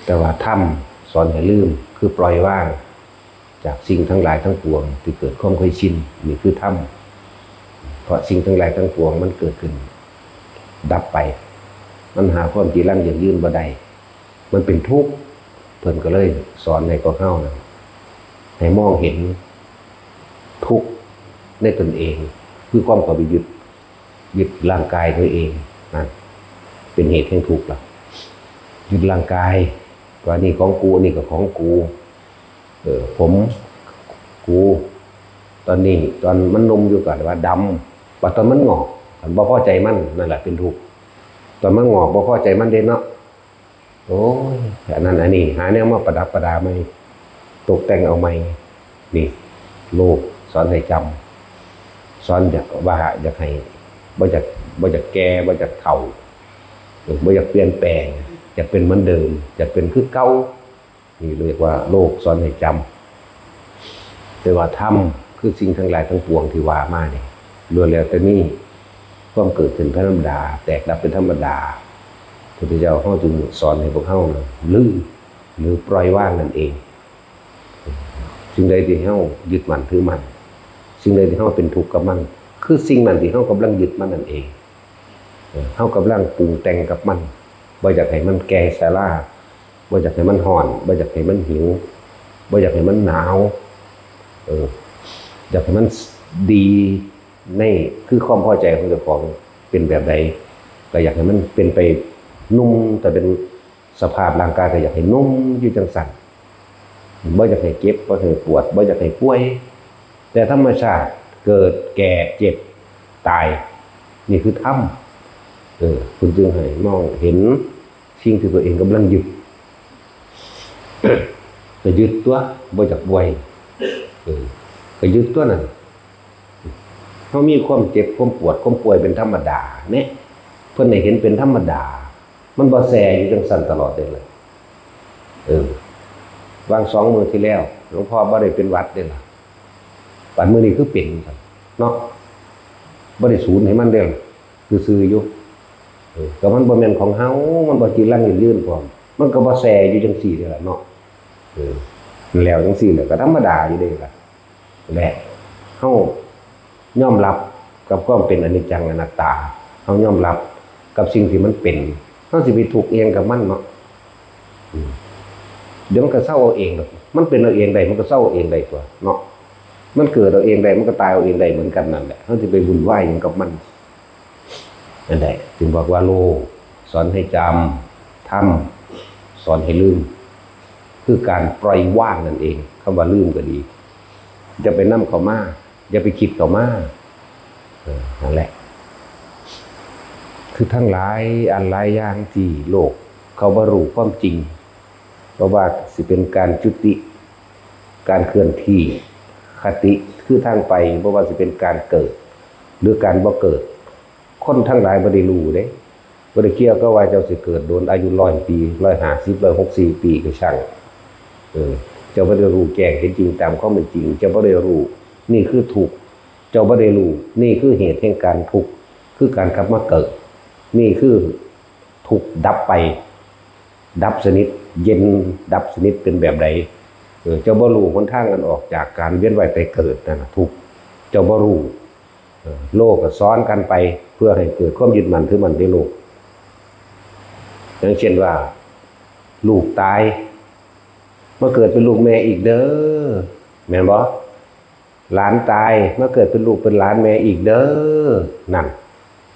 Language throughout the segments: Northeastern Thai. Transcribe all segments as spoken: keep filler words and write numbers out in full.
แต่ว่าธรรมสอนให้ลืม คือปล่อยวางจากสิ่งทั้งหลายทั้งปวงที่เกิดความเคยชิน นี่คือธรรม เพราะสิ่งทั้งหลายทั้งปวงมันเกิดขึ้น ดับไป มันหาความจีรังยั่งยืนบ่ได้ มันเป็นทุกข์ เพิ่นก็เลยสอนให้พวกเฮานะให้มองเห็นทุกข์ในตนเอง คือความเข้าไปยึด ยึดร่างกายตัวเองนั่นเป็นเหตุแห่งทุกข์ละ ยึดร่างกายว่านี่ของกู นี่ก็ของกู เออ ผมกู ตอนนี้ตอนมันหนุ่มอยู่ก็ว่าดำ บัดตอนมันงอก มันบ่พอใจมัน นั่นแหละเป็นทุกข์ ตอนมันงอกบ่พอใจมันเด้เนาะ โอ้ย อันนั้นอันนี้ หาแนวมาประดับประดาใหม่ ตกแต่งเอาใหม่ นี่ โลกสอนให้จำ สอนอยากว่าอยากให้บ่อยากบ่อยากแก่ บ่อยากเฒ่า เออ บ่อยากเปลี่ยนแปลง อยากเป็นเหมือนเดิม อยากเป็นคือเก่า นี่เรียกว่าโลกสอนให้จำ แต่ว่าธรรมคือสิ่งทั้งหลายทั้งปวงที่ว่ามานี่ล้วนแล้วแต่มีความเกิดขึ้นเป็นธรรมดา แตกดับเป็นธรรมดา พุทธเจ้าเฮาจึงสอนให้พวกเฮานะลืม หรือปล่อยวางนั่นเอง สิ่งใดที่เฮายึดมั่นถือมั่น สิ่งใดที่เฮาเป็นทุกข์กับมัน คือสิ่งนั้นที่เฮากำลังยึดมันนั่นเอง เออ เฮากำลังปรุงแต่งกับมัน บ่อยากให้มันแก่ชรา บ่อยากให้มันร้อน บ่อยากให้มันหิว บ่อยากให้มันหนาว เออ อยากให้มันดีใน คือความพอใจของเจ้าของเป็นแบบใด ก็อยากให้มันเป็นไป หนุ่ม แต่เป็นสภาพร่างกายก็อยากให้หนุ่มอยู่จังซั่น บ่อยากให้เจ็บ บ่อยากให้ปวด บ่อยากให้ป่วย แต่ธรรมชาติเกิด แก่ เจ็บ ตาย นี่คือธรรม เออ คุณจึงให้มองเห็นสิ่งที่ตัวเองกำลังยึด ก็ยึดตัว บ่อยากป่วย เออ ก็ยึดตัวนั่น เฮามีความเจ็บ ความปวด ความป่วยเป็นธรรมดาเนี่ย เพิ่นให้เห็นเป็นธรรมดา มันบ่แซ่อยู่จังซั่นตลอดเด้ล่ะ เออ วางสองมื้อที่แล้ว หลวงพ่อบ่ได้เป็นหวัดเด้ล่ะ บัดมื้อนี้คือเป็นซั่นเนาะ บ่ได้สูญให้มันเด้ล่ะ ซื่อๆอยู่ เออ ก็มันบ่แม่นของเฮา มันบ่จีรังยั่งยืนพร้อม มันก็บ่แซ่อยู่จังซี่เด้ล่ะเนาะ เออ แล้วจังซี่แหละ ก็ธรรมดาอยู่เด้ล่ะ และเฮายอมรับกับความเป็นอนิจจังอนัตตา เฮายอมรับกับสิ่งที่มันเป็น เฮาสิไปทุกข์อิหยังกับมันเนาะ อืม เดี๋ยวมันก็เซาเอาเองดอก มันเป็นเอาเองได้ มันก็เซาเอาเองได้ตั๊วเนาะ มันเกิดเอาเองได้ มันก็ตายเอาเองได้เหมือนกันนั่นแหละ เฮาสิไปวุ่นวายหยังกับมัน นั่นแหละ จึงบอกว่าโลกสอนให้จำ ธรรมสอนให้ลืม คือการปล่อยวางนั่นเอง คำว่าลืมก็ดี อย่าไปนำเข้ามา อย่าไปคิดเข้ามา เออ นั่นแหละ คือทั้งหลายอันหลายอย่างที่โลกเขาบ่รู้ความจริง บ่ว่าสิเป็นการจุติ การเคลื่อนที่ คติ คือทางไป บ่ว่าสิเป็นการเกิด หรือการบ่เกิด คนทั้งหลายบ่ได้รู้เด้ บ่ได้เกี่ยวกับว่าเจ้าสิเกิดโดนอายุร้อยปี ร้อยห้าสิบ ร้อยหกสิบปีก็ช่าง เออ เจ้าบ่ได้รู้แจ้งเห็นจริงตามความเป็นจริง เจ้าบ่ได้รู้ นี่คือทุกข์ เจ้าบ่ได้รู้ นี่คือเหตุแห่งการทุกข์ คือการกลับมาเกิด นี่คือทุกข์ดับไป ดับสนิท เย็นดับสนิทเป็นแบบใด เออ เจ้าบ่รู้หนทางอันออกจากการเวียนว่ายตายเกิดนั่นน่ะ ทุกข์ เจ้าบ่รู้ เออ โลกก็สอนกันไปเพื่อให้เกิดความยึดมั่นถือมั่นในโลก อย่างเช่นว่า ลูกตาย มาเกิดเป็นลูกแม่อีกเด้อ แม่นบ่ หลานตาย มาเกิดเป็นลูกเป็นหลานแม่อีกเด้อ นั่น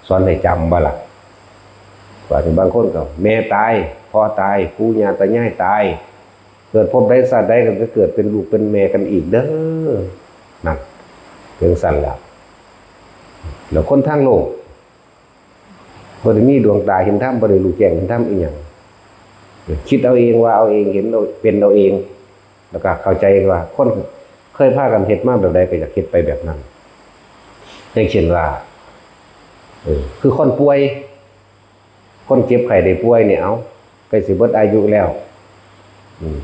สอนให้จำบ่ล่ะ ว่าถึงบางคนก็ แม่ตาย พ่อตาย ปู่ย่าตายายตาย เกิดภพใดชาติใดก็จะเกิดเป็นลูกเป็นแม่กันอีกเด้อ นั่น เป็นซั่นล่ะ แล้วคนทางโลก บ่ได้มีดวงตาเห็นธรรม บ่ได้รู้แจ้งเห็นธรรมอีหยัง คิดเอาเอง ว่าเอาเอง เห็นเอา เป็นเอาเอง แล้วก็เข้าใจว่าคนเคยพากันเฮ็ดมาแบบใดก็อยากเฮ็ดไปแบบนั้น อย่างเช่นว่า เออ คือคนป่วย คนเจ็บไข้ได้ป่วยเนี่ย เอ้า ใกล้สิเบิดอายุแล้ว อืม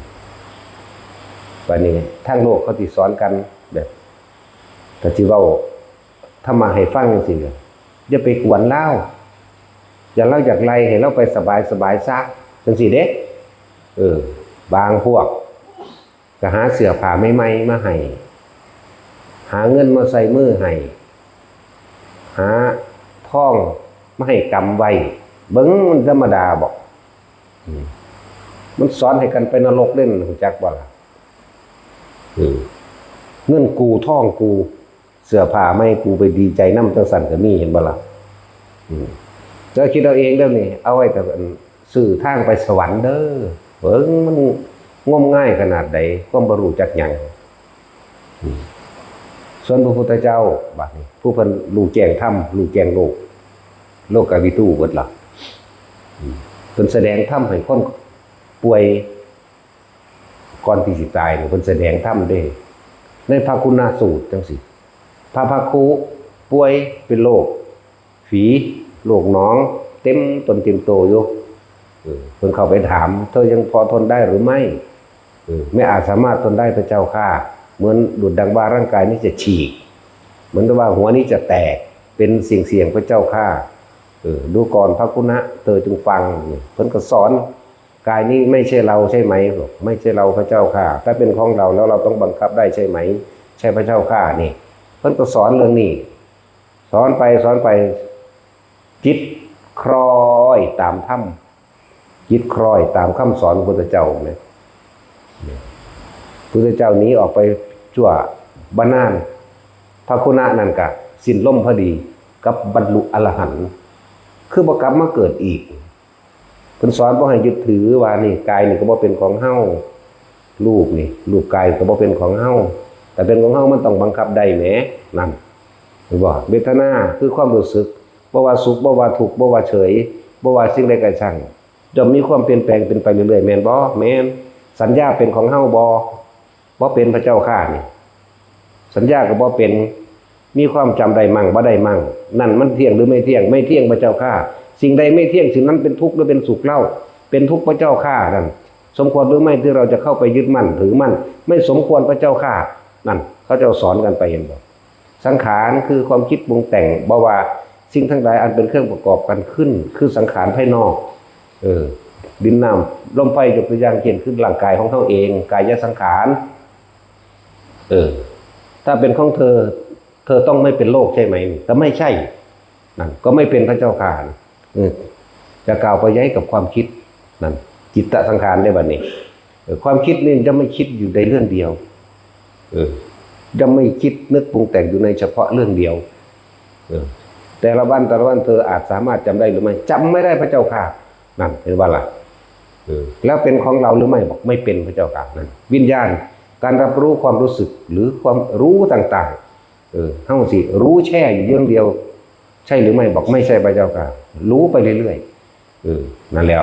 บัดนี้ทางโลกเขาสิสอนกันแบบ ถ้าสิเว้าธรรมะให้ฟังจังซี้ อย่าไปกวนลาว อย่าลาวอยากไล่ให้ลาวไปสบายๆ ซะ จังซี้เด้ เออ บางพวกก็หาเสื้อผ้าใหม่ๆมาให้ หาเงินมาใส่มือให้ หาทองมาให้กำไว้ เบิ่งมันธรรมดาบอก อืม มันสอนให้กันไปนรกเล่น รู้จักบ่ล่ะ อืม เงินกูทองกู เสื้อผ้าใหม่กูไปดีใจนำจังซั่นก็มี เห็นบ่ล่ะ อืม เจ้าคิดเอาเองเด้อนี่ เอาไว้แต่อันซื้อทางไปสวรรค์เด้อ เบิ่งมันงมงายขนาดใด ความบ่รู้จักหยัง อืม ส่วนพระพุทธเจ้า บัดนี้ ผู้เพิ่นรู้แจ้งธรรม รู้แจ้งโลก โลกวิทูเบิดล่ะ อืม เพิ่นแสดงธรรมให้คนป่วย ก่อนที่สิตายนี่ เพิ่นแสดงธรรมเด้ ในพระคุณสูตรจังซี่ พระภักคุป่วยเป็นโรคฝี โรคหนอง เต็มตนเต็มตัวอยู่ เออ เพิ่นเข้าไปถาม เธอยังพอทนได้หรือไม่ เออ ไม่อาจสามารถทนได้พระเจ้าข้า เหมือนดุจดังว่าร่างกายนี้จะฉีก เหมือนกับว่าหัวนี้จะแตก เป็นเสียงๆ พระเจ้าข้า เออ ดูก่อนภักคุนะ เธอจงฟัง เพิ่นก็สอน กายนี้ไม่ใช่เราใช่ไหม บอก ไม่ใช่เราพระเจ้าข้า ถ้าเป็นของเราแล้วเราต้องบังคับได้ใช่ไหม ใช่พระเจ้าข้า นี่ เพิ่นก็สอนเรื่องนี้ สอนไปสอนไป จิตคล้อยตามธรรม จิตคล้อยตามคำสอนพระพุทธเจ้าเนี่ย พุทธเจ้าหนีออกไปชั่วบ่นาน ภักคุนะนั่นก็สิ้นลมพอดี กับบรรลุอรหันต์ คือบ่กลับมาเกิดอีก เพิ่นสอนบ่ให้ยึดถือว่านี่กายนี่ก็บ่เป็นของเฮา รูปนี่ รูปกายก็บ่เป็นของเฮา แต่เป็นของเฮามันต้องบังคับได้แหม นั่น เห็นบ่ เวทนาคือความรู้สึก บ่ว่าสุข บ่ว่าทุกข์ บ่ว่าเฉย บ่ว่าสิ่งใดก็ช่าง ย่อมมีความเปลี่ยนแปลงเป็นไปเรื่อยๆ แม่นบ่ แม่น สัญญาเป็นของเฮาบ่ บ่เป็นพระเจ้าข้า นี่ สัญญาก็บ่เป็น มีความจำได้มั่งบ่ได้มั่ง นั่นมันเที่ยงหรือไม่เที่ยง ไม่เที่ยงพระเจ้าข้า สิ่งใดไม่เที่ยง สิ่งนั้นเป็นทุกข์หรือเป็นสุขเล่า เป็นทุกข์พระเจ้าข้า นั่น สมควรหรือไม่ที่เราจะเข้าไปยึดมั่นถือมั่น ไม่สมควรพระเจ้าข้า นั่น เขาเจ้าสอนกันไป เห็นบ่ สังขารคือความคิดปรุงแต่ง บ่ว่าสิ่งทั้งหลายอันเป็นเครื่องประกอบกันขึ้น คือสังขารภายนอก เออ ดินน้ำลมไฟ ยกตัวอย่างเช่น คือร่างกายของเฮาเอง กายสังขาร เออ ถ้าเป็นของเธอ เธอต้องไม่เป็นโรคใช่ไหม ก็ไม่ใช่ นั่น ก็ไม่เป็นพระเจ้าข้า เออ จะกล่าวไปย้ายกับความคิด นั่น จิตตสังขารได้บัดนี้ เออ ความคิดนี่จะไม่คิดอยู่ในเรื่องเดียว เออ จะไม่คิดนึกปรุงแต่งอยู่ในเฉพาะเรื่องเดียว เออ แต่ละวันแต่ละวันเธออาจสามารถจำได้หรือไม่ จำไม่ได้พระเจ้าข้า นั่น เห็นบ่ล่ะ เออ แล้วเป็นของเราหรือไม่ บอกไม่เป็นพระเจ้าข้า นั่น วิญญาณ การรับรู้ความรู้สึกหรือความรู้ต่างๆ เออ เฮาสิรู้แช่อยู่เรื่องเดียว ใช่หรือไม่ บอกไม่ใช่พระเจ้าข้า รู้ไปเรื่อยๆ เออ นั่นแหละ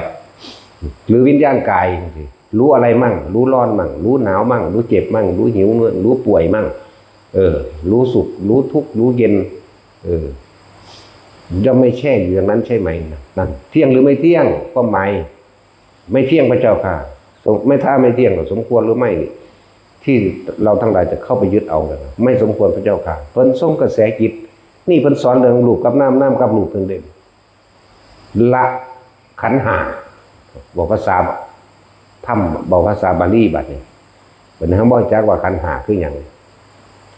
หรือวิญญาณกายจังซี้ รู้อะไรมั่ง รู้ร้อนมั่ง รู้หนาวมั่ง รู้เจ็บมั่ง รู้หิวมั่ง รู้ป่วยมั่ง เออ รู้สุข รู้ทุกข์ รู้เย็น เออ ย่อมไม่แช่อยู่อย่างนั้นใช่ไหม นั่น เที่ยงหรือไม่เที่ยง ความหมาย ไม่เที่ยงพระเจ้าข้า สม- ไม่ ถ้าไม่เที่ยงก็สมควรหรือไม่ ที่เราทั้งหลายจะเข้าไปยึดเอากัน ไม่สมควรพระเจ้าข้า เพิ่นทรงกระแสจิต นี่เพิ่นสอนเรื่องรูปกับนาม นามกับรูปเพิ่นเด่น ละขันธ์ห้า บอกภาษาธรรม บอกภาษาบาลีบัดนี้ บัดนี้เฮาบ่รู้จักว่าขันธ์ห้าคือหยัง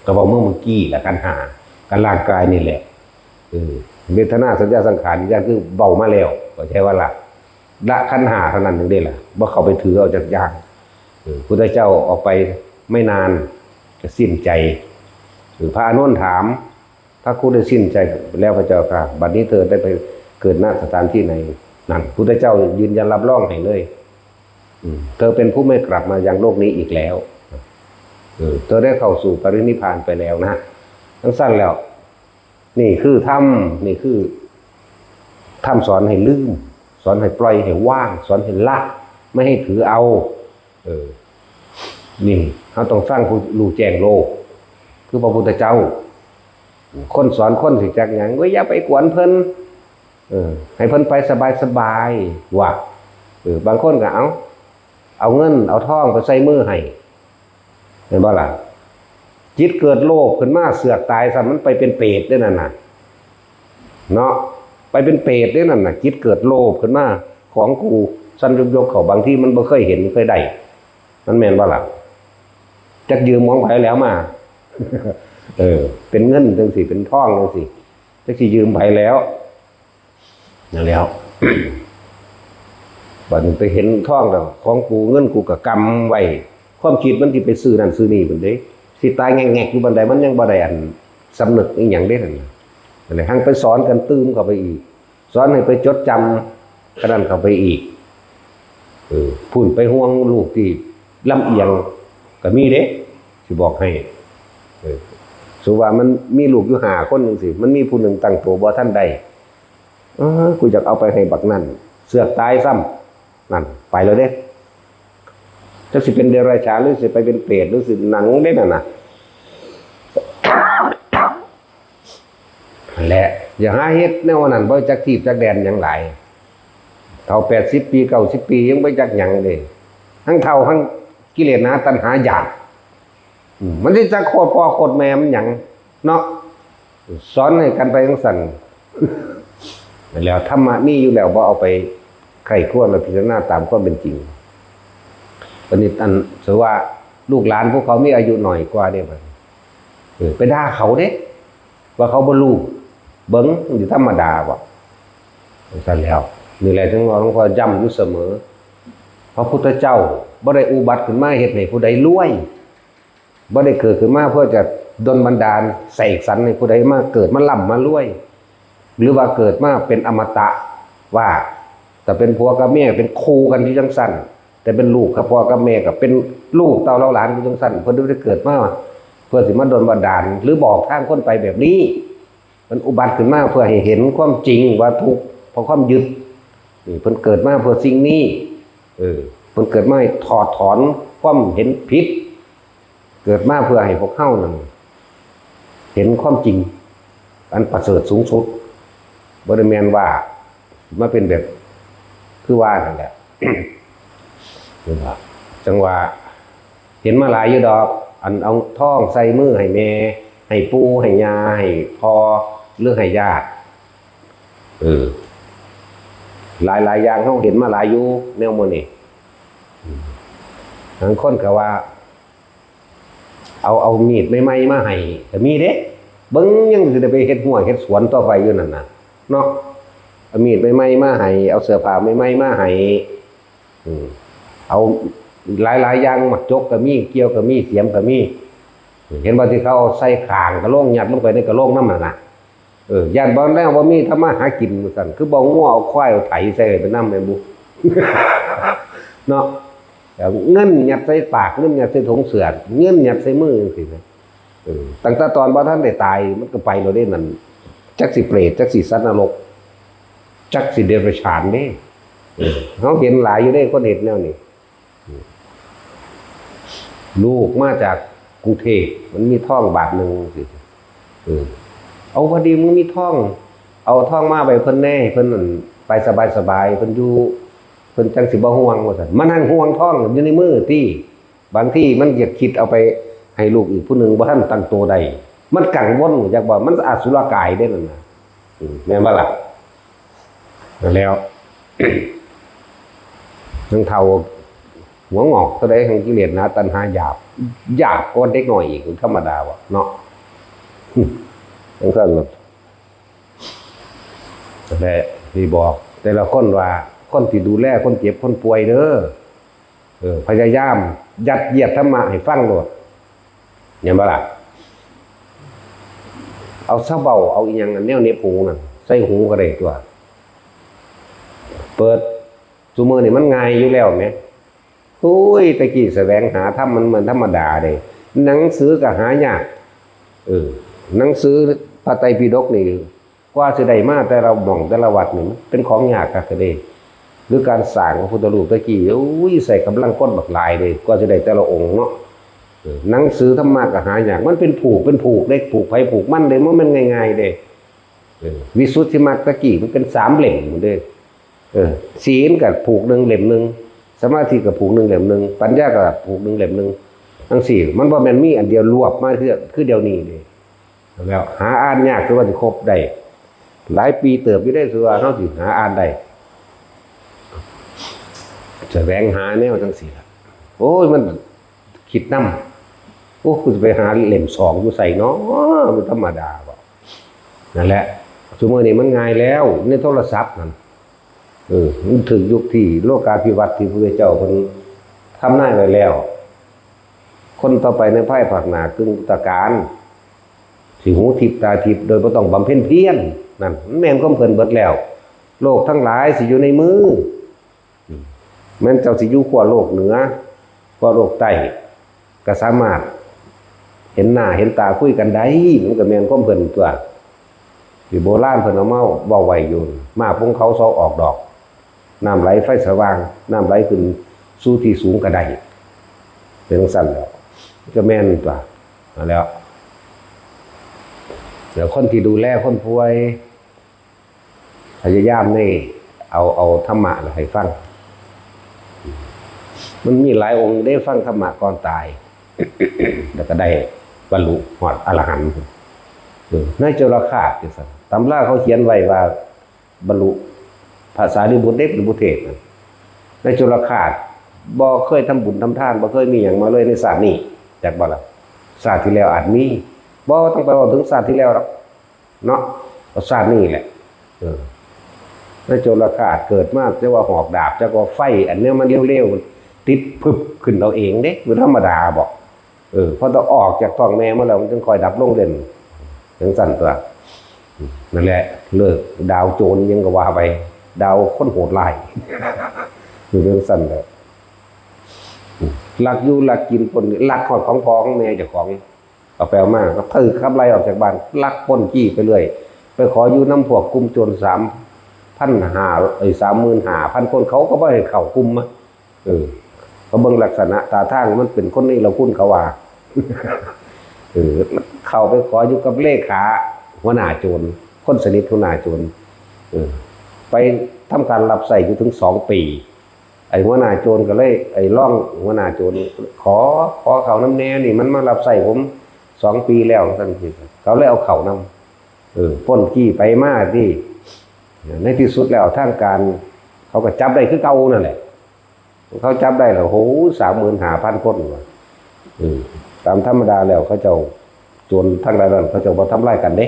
ก็เว้าเมื่อเมื่อกี้แหละ ขันธ์ห้า กับร่างกายนี่แหละ เออ เวทนา สัญญา สังขาร วิญญาณ คือเว้ามาแล้ว เข้าใจว่าล่ะ ละขันธ์ห้าเท่านั้นหนึ่งเด้ล่ะ บ่เข้าไปถือเอาจักอย่าง เออ พุทธเจ้าออกไปไม่นานก็สิ้นใจ เออ พระอานนท์ถาม พระครูได้สิ้นใจแล้วพระเจ้าข้า บัดนี้เธอได้ไปเกิดณสถานที่ไหน นั่น พุทธเจ้ายืนยันรับรองให้เลย อืม เธอเป็นผู้ไม่กลับมายังโลกนี้อีกแล้ว เออ เธอได้เข้าสู่ปรินิพพานไปแล้วนะ จั่งซั้นแล้ว นี่คือธรรม นี่คือธรรมสอนให้ลืม สอนให้ปล่อย ให้วาง สอนให้ละ ไม่ให้ถือเอา เออ นี่เฮาต้องฟังผู้รู้แจ้งโลก คือพระพุทธเจ้า คนสอนคนสิจักหยัง เว้ย อย่าไปกวนเพิ่น เออ ให้เพิ่นไปสบายๆ ว่ะ เออ บางคนก็เอา เอาเงิน เอาทองไปใส่มือให้ เห็นบ่ล่ะ จิตเกิดโลภขึ้นมาเสือกตายซะ มันไปเป็นเปรตเด้นั่นน่ะ เนาะ ไปเป็นเปรตเด้นั่นน่ะ จิตเกิดโลภขึ้นมา ของกู สั่นยกๆ เขา บางทีมันบ่เคยเห็นเคยได้ มันแม่นบ่ล่ะ จักยืมของไผแล้วมา เออ เป็นเงินจังซี่ เป็นทองจังซี่ จักสิยืมไผแล้ว นั่นแหล้ว บัดนี้ไปเห็นทองแล้ว ของกู เงินกูก็กำไว้ ความคิดมันสิไปซื้อนั่นซื้อนี่พุ้นเด้ สิตายแงกๆ อยู่บันได มันยังบ่ได้อันสำนึกอีหยังเด้นั่นน่ะ นั่นแหละ หังไปสอนกันตื่มเข้าไปอีก สอนให้ไปจดจำกันนั่นเข้าไปอีก เออ พุ้นไปห่วงลูกที่ลำเอียงก็มีเด้ สิบอกให้ เออ สมมุติว่ามันมีลูกอยู่ห้าคนจังซี่ มันมีผู้หนึ่งตั้งตัวบ่ทันได้ เออ กูอยากเอาไปให้บักนั่น เสือกตายซ้ำ นั่น ไปแล้วเด้ จักสิเป็นเดรัจฉาน หรือสิไปเป็นเปรต หรือสิหยังเด้นั่นน่ะ นั่นแหละ อย่าหาเฮ็ดแนวนั้น บ่จักทีบจักแดนหยังหลาย เฒ่าแปดสิบปี เก้าสิบปี ยังบ่จักหยังเด้ ทั้งเฒ่าทั้งกิเลสหนาตัณหาอยาก อืม มันสิจักโคตรพ่อโคตรแม่มันหยังเนาะ สอนให้กันไปจังซั่น แล้วธรรมะมีอยู่แล้ว บ่เอาไปใคร่ครวญและพิจารณาตามความเป็นจริง บัดนี้อัน สมมุติว่าลูกหลานพวกเขามีอายุน้อยกว่าเด้ บัดนี้ เออ ไปด่าเขาเด้ ว่าเขาบ่รู้ เบิ่ง มันสิธรรมดาบ่ จังซั่นแล้ว นี่แหละ จังว่าหลวงพ่อย้ำอยู่เสมอ พระพุทธเจ้าบ่ได้อุบัติขึ้นมาเฮ็ดให้ผู้ใดรวย บ่ได้เกิดขึ้นมาเพื่อจะดลบันดาลเสกสรรให้ผู้ใดมาเกิดมาร่ำมารวย หรือว่าเกิดมาเป็นอมตะ ว่า แต่เป็นผัวกับเมียเป็นคู่กันอยู่จังซั่น แต่เป็นลูกกับพ่อกับแม่ก็เป็นลูกเต้าเหล่าหลานอยู่จังซั่น เพิ่นบ่ได้เกิดมาเพื่อสิมาดลบันดาล หรือบอกทางคนไปแบบนี้ มันอุบัติขึ้นมาเพื่อให้เห็นความจริงว่าทุกข์เพราะความยึด นี่เพิ่นเกิดมาเพื่อสิ่งนี้ เออ เพิ่นเกิดมาให้ถอดถอนความเห็นผิด เกิดมาเพื่อให้พวกเฮานั่นเห็นความจริง อันประเสริฐสูงสุด บ่ได้แม่นว่ามาเป็นแบบคือว่านั่นแหละ จังว่า เห็นมาหลายอยู่ดอก อันเอาทองใส่มือให้แม่ ให้ปู่ ให้ย่า ให้พ่อ หรือให้ญาติ เออ หลายๆ อย่างเฮาเห็นมาหลายอยู่ แนวหมู่นี้ อืม บางคนก็ว่า เอา เอามีดใหม่ๆ มาให้ ก็มีเด้ เบิ่งยังสิได้ไปเฮ็ดฮั้วเฮ็ดสวนต่อไปอยู่นั่นน่ะ เนาะ เอามีดใหม่ๆ มาให้ เอาเสื้อผ้าใหม่ๆ มาให้ อืม เอาหลายๆ อย่าง หมากจกก็มี เกี่ยวก็มี เสียมก็มี เห็นบ่ที่เขาเอาใส่ข้างกะโหลง ยัดลงไปในกะโหลงนำนั่นน่ะ เออ ย้านบ่แนวบ่มีทำมาหากินว่าซั่น คือบ่เอางัวเอาควายเอาไถใส่ไปนำแม่นบุ เนาะ แล้วเงินยัดใส่ปาก เงินยัดใส่ถุงเสื้อ เงินยัดใส่มือจังซี่นะ เออ ตั้งแต่ตอนบ่ทันได้ตาย มันก็ไปแล้วเด้นั่น จักสิเปรต จักสิสัตว์นรก จักสิเดรัจฉานเด้ เออ เฮาเห็นหลายอยู่เด้ คนเฮ็ดแนวนี้ ลูกมาจากกรุงเทพฯ มันมีทองบาทหนึ่งสิ เออ เอา พอดีมึงมีทอง เอาทองมาไปเพิ่นแหน่ เพิ่นนั่นไปสบายๆ เพิ่นอยู่ เพิ่นจังสิบ่ห่วงว่าซั่น มานั่งห่วงทองอยู่ในมือติ บางทีมันอยากคิดเอาไปให้ลูกอีกผู้หนึ่งบ่ทันตั้งตัวได้ มันกังวล อยากบอกมันอสุรกายเด้นั่นน่ะ อืม แม่นบ่ล่ะ? นั่นแล้ว ทั้งเฒ่าหัวงอกเท่าใด แห่งกิเลสหนาตัณหาหยาบ หยาบกว่าเด็กน้อยอีก ธรรมดาวะเนาะ จังซั่นล่ะ แต่ที่บอกแต่ละคนว่า คนที่ดูแลคนเจ็บคนป่วยเด้อ เออ พยายามยัดเยียดธรรมะให้ฟังโลด เห็นบ่ล่ะ? เอาซาวเบา เอาอีหยังอันแนวเหน็บหูนั่น ใส่หูก็ได้ตัว เปิด ซุมื้อนี่มันง่ายอยู่แล้วแหม โอ้ย แต่กี้แสวงหาธรรมมันเหมือนธรรมดาเด้ หนังสือก็หายาก เออ หนังสือพระไตรปิฎกนี่ กว่าสิได้มาแต่ละหม่องแต่ละวัดนี่ มันเป็นของยากคักเด้ หรือการสร้างพระพุทธรูปแต่กี้ โอ้ย ใช้กำลังคนบักหลายเด้ กว่าสิได้แต่ละองค์เนาะ เออ หนังสือธรรมะก็หายาก มันเป็นผูก เป็นผูกเด้ ผูกไผผูกมันเด้ บ่แม่นง่ายๆเด้ เออ วิสุทธิมรรคแต่กี้มันเป็นสามเล่มพุ้นเด้ เออ ศีลก็ผูกหนึ่งเล่มหนึ่ง สมาธิก็ผูกหนึ่งเล่มหนึ่ง ปัญญาก็ผูกหนึ่งเล่มหนึ่ง จังซี่ มันบ่แม่นมีอันเดียวรวบมาคือ คือเดี๋ยวนี้เด้ แล้วหาอ่านยาก คือว่าสิครบได้ หลายปีเติบอยู่เด้ คือว่าเฮาสิหาอ่านได้ แสวงหาแนวจังซี่ล่ะ โอ้ย มันคิดนำ โอ้ กูสิไปหาเล่มสองอยู่ไสน้อ มันธรรมดาบ่ นั่นแหละ ซุมื้อนี้มันง่ายแล้ว ในโทรศัพท์นั่น เออ มันถืกยุคที่โลกาภิวัตน์ที่พระพุทธเจ้าเพิ่นทำนายไว้แล้ว คนต่อไปในภายภาคหน้ากึ่งพุทธกาล สิหูทิพย์ตาทิพย์โดยบ่ต้องบำเพ็ญเพียร นั่น มันแม่นความเพิ่นเบิดแล้ว โลกทั้งหลายสิอยู่ในมือ แม่นเจ้าสิอยู่ขั้วโลกเหนือ ขั้วโลกใต้ ก็สามารถเห็นหน้าเห็นตาคุยกันได้ มันก็แม่นความเพิ่นตั๊ว ที่โบราณเพิ่นเอามาเว้าไว้อยู่ หมากพงเขาเสาออกดอก น้ำไหลไฟสว่าง น้ำไหลขึ้นสู่ที่สูงก็ได้ เป็นจั่งซั้นแหล้ว ก็แม่นตั๊ว นั่นแหล้ว แล้วคนที่ดูแลคนป่วย พยายามนี่เอา เอาธรรมะให้ฟัง มันมีหลายองค์ได้ฟังธรรมะก่อนตาย แล้วก็ได้บรรลุฮอดอรหันต์ เออ ในจุลฆาฏจั่งซั้น ตำราเขาเขียนไว้ว่าบรรลุ พระสารีบุตรเด้เป็นผู้เทศน์น่ะ ในจุลฆาฏ บ่เคยทำบุญทำทาน บ่เคยมีหยังมาเลยในชาตินี้ จักบ่ล่ะ ชาติที่แล้วอาจมี บ่ต้องไปเว้าถึงชาติที่แล้วดอก เนาะ เอาชาตินี้แหละ เออ ในจุลฆาฏเกิดมา จักว่าหอกดาบ จักว่าไฟ อันเนี้ยมันเร็วๆ ติดพึบขึ้นเอาเองเด้ มันธรรมดาบ่ เออ พอต้องออกจากท้องแม่มาแล้ว มันจึงค่อยดับลงเด่น จั่งซั้นตั๊ว นั่นแหละ เลิกดาวโจรยังก็ว่าไป ดาวคนโหดร้าย อยู่จั่งซั้นแหละ ลักอยู่ลักกินปล้น ลักฮอดของพ่อของแม่เจ้าของ เอาไปเอามา ก็ถืกขับไล่ออกจากบ้าน ลักปล้นจี้ไปเรื่อย ไปขออยู่นำพวกกลุ่มโจร สามพันห้า เอ้ย สามหมื่นห้าพันคน เขาก็บ่ให้เข้ากลุ่มอะ เออ เขาเบิ่งลักษณะท่าทางมันเป็นคนเนรคุณเขาว่า เออ เข้าไปขออยู่กับเลขาหัวหน้าโจร คนสนิทหัวหน้าโจร เออ ไปทำการรับใช้อยู่ถึงสองปี ไอ้หัวหน้าโจรก็เลย ไอ้รองหัวหน้าโจร ขอ ขอเข้านำแหน่ นี่มันมารับใช้ผมสองปีแล้ว ซั่น เขาเลยเอาเข้านำ เออ ปล้นจี้ไปมาติ ในที่สุดแล้วทางการเขาก็จับได้คือเก่านั่นแหละ เขาจับได้แล้ว โห สามหมื่นห้าพันคนว่ะ เออ ตามธรรมดาแล้วเขาเจ้าโจรทางด้านนั้นเขาเจ้าบ่ทำลายกันเด้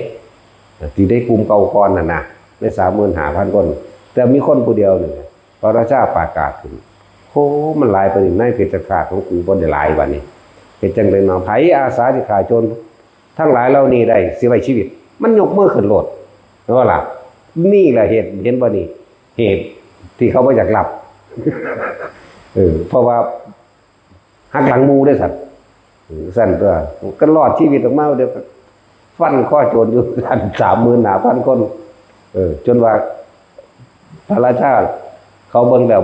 ที่ได้กลุ่มเก่าก่อนน่ะนะ ได้สามหมื่นห้าพันคน แต่มีคนผู้เดียวนี่ พระราชาประกาศขึ้น โห มันหลายปานนี้ ในเพชฌฆาตของกูบ่ได้หลายบัดนี้ เฮ็ดจั่งใด๋เนาะ ไผอาสาสิฆ่าโจรทั้งหลายเหล่านี้ได้ สิไว้ชีวิต มันยกมือขึ้นโลด เห็นบ่ล่ะ นี่แหละเหตุ เห็นบ่นี่ เหตุที่เขาบ่อยากรับ เออ เพราะว่าหักหลังหมู่เด้ซั่น เออ ซั่นตั๊ว ก็รอดชีวิตออกมา เดี๋ยวก็ฟันคอโจรอยู่ สามหมื่นห้าพันคน เออ จนว่า พระราชาเขาเบิ่งแล้ว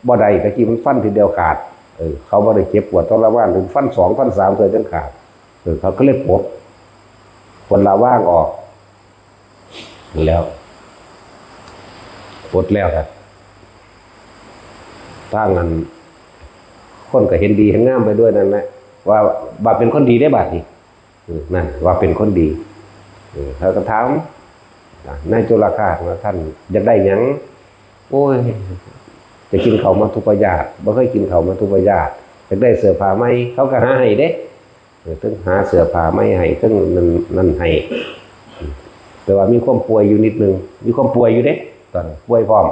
บ่ได้ ตะกี้มันฟันทีเดียวขาด เออ เขาบ่ได้เจ็บปวดทรมาน ถึงฟันสอง ฟันสามเทื่อจั่งขาด เออ เขาก็เลยปลด ปลดละวางออก แล้ว ปลดแล้วครับ ทางนั้น คนก็เห็นดีเห็นงามไปด้วยนั่นแหละ ว่า ว่าเป็นคนดีได้บัดนี้ เออ นั่น ว่าเป็นคนดี เออ เขาก็ถาม อ่ะ นายจุลฆาฏว่า "ท่านอยากได้หยัง?" "โอ้ย จะกินข้าวมัทุปายาต บ่เคยกินข้าวมัทุปายาต อยากได้เสื้อผ้าใหม่" เขาก็หาให้เด้ เออ ถึงหาเสื้อผ้าใหม่ให้ ถึงนั่น นั่นให้ แต่ว่ามีความป่วยอยู่นิดนึง มีความป่วยอยู่เด้ ตอนนั้นป่วยพร้อม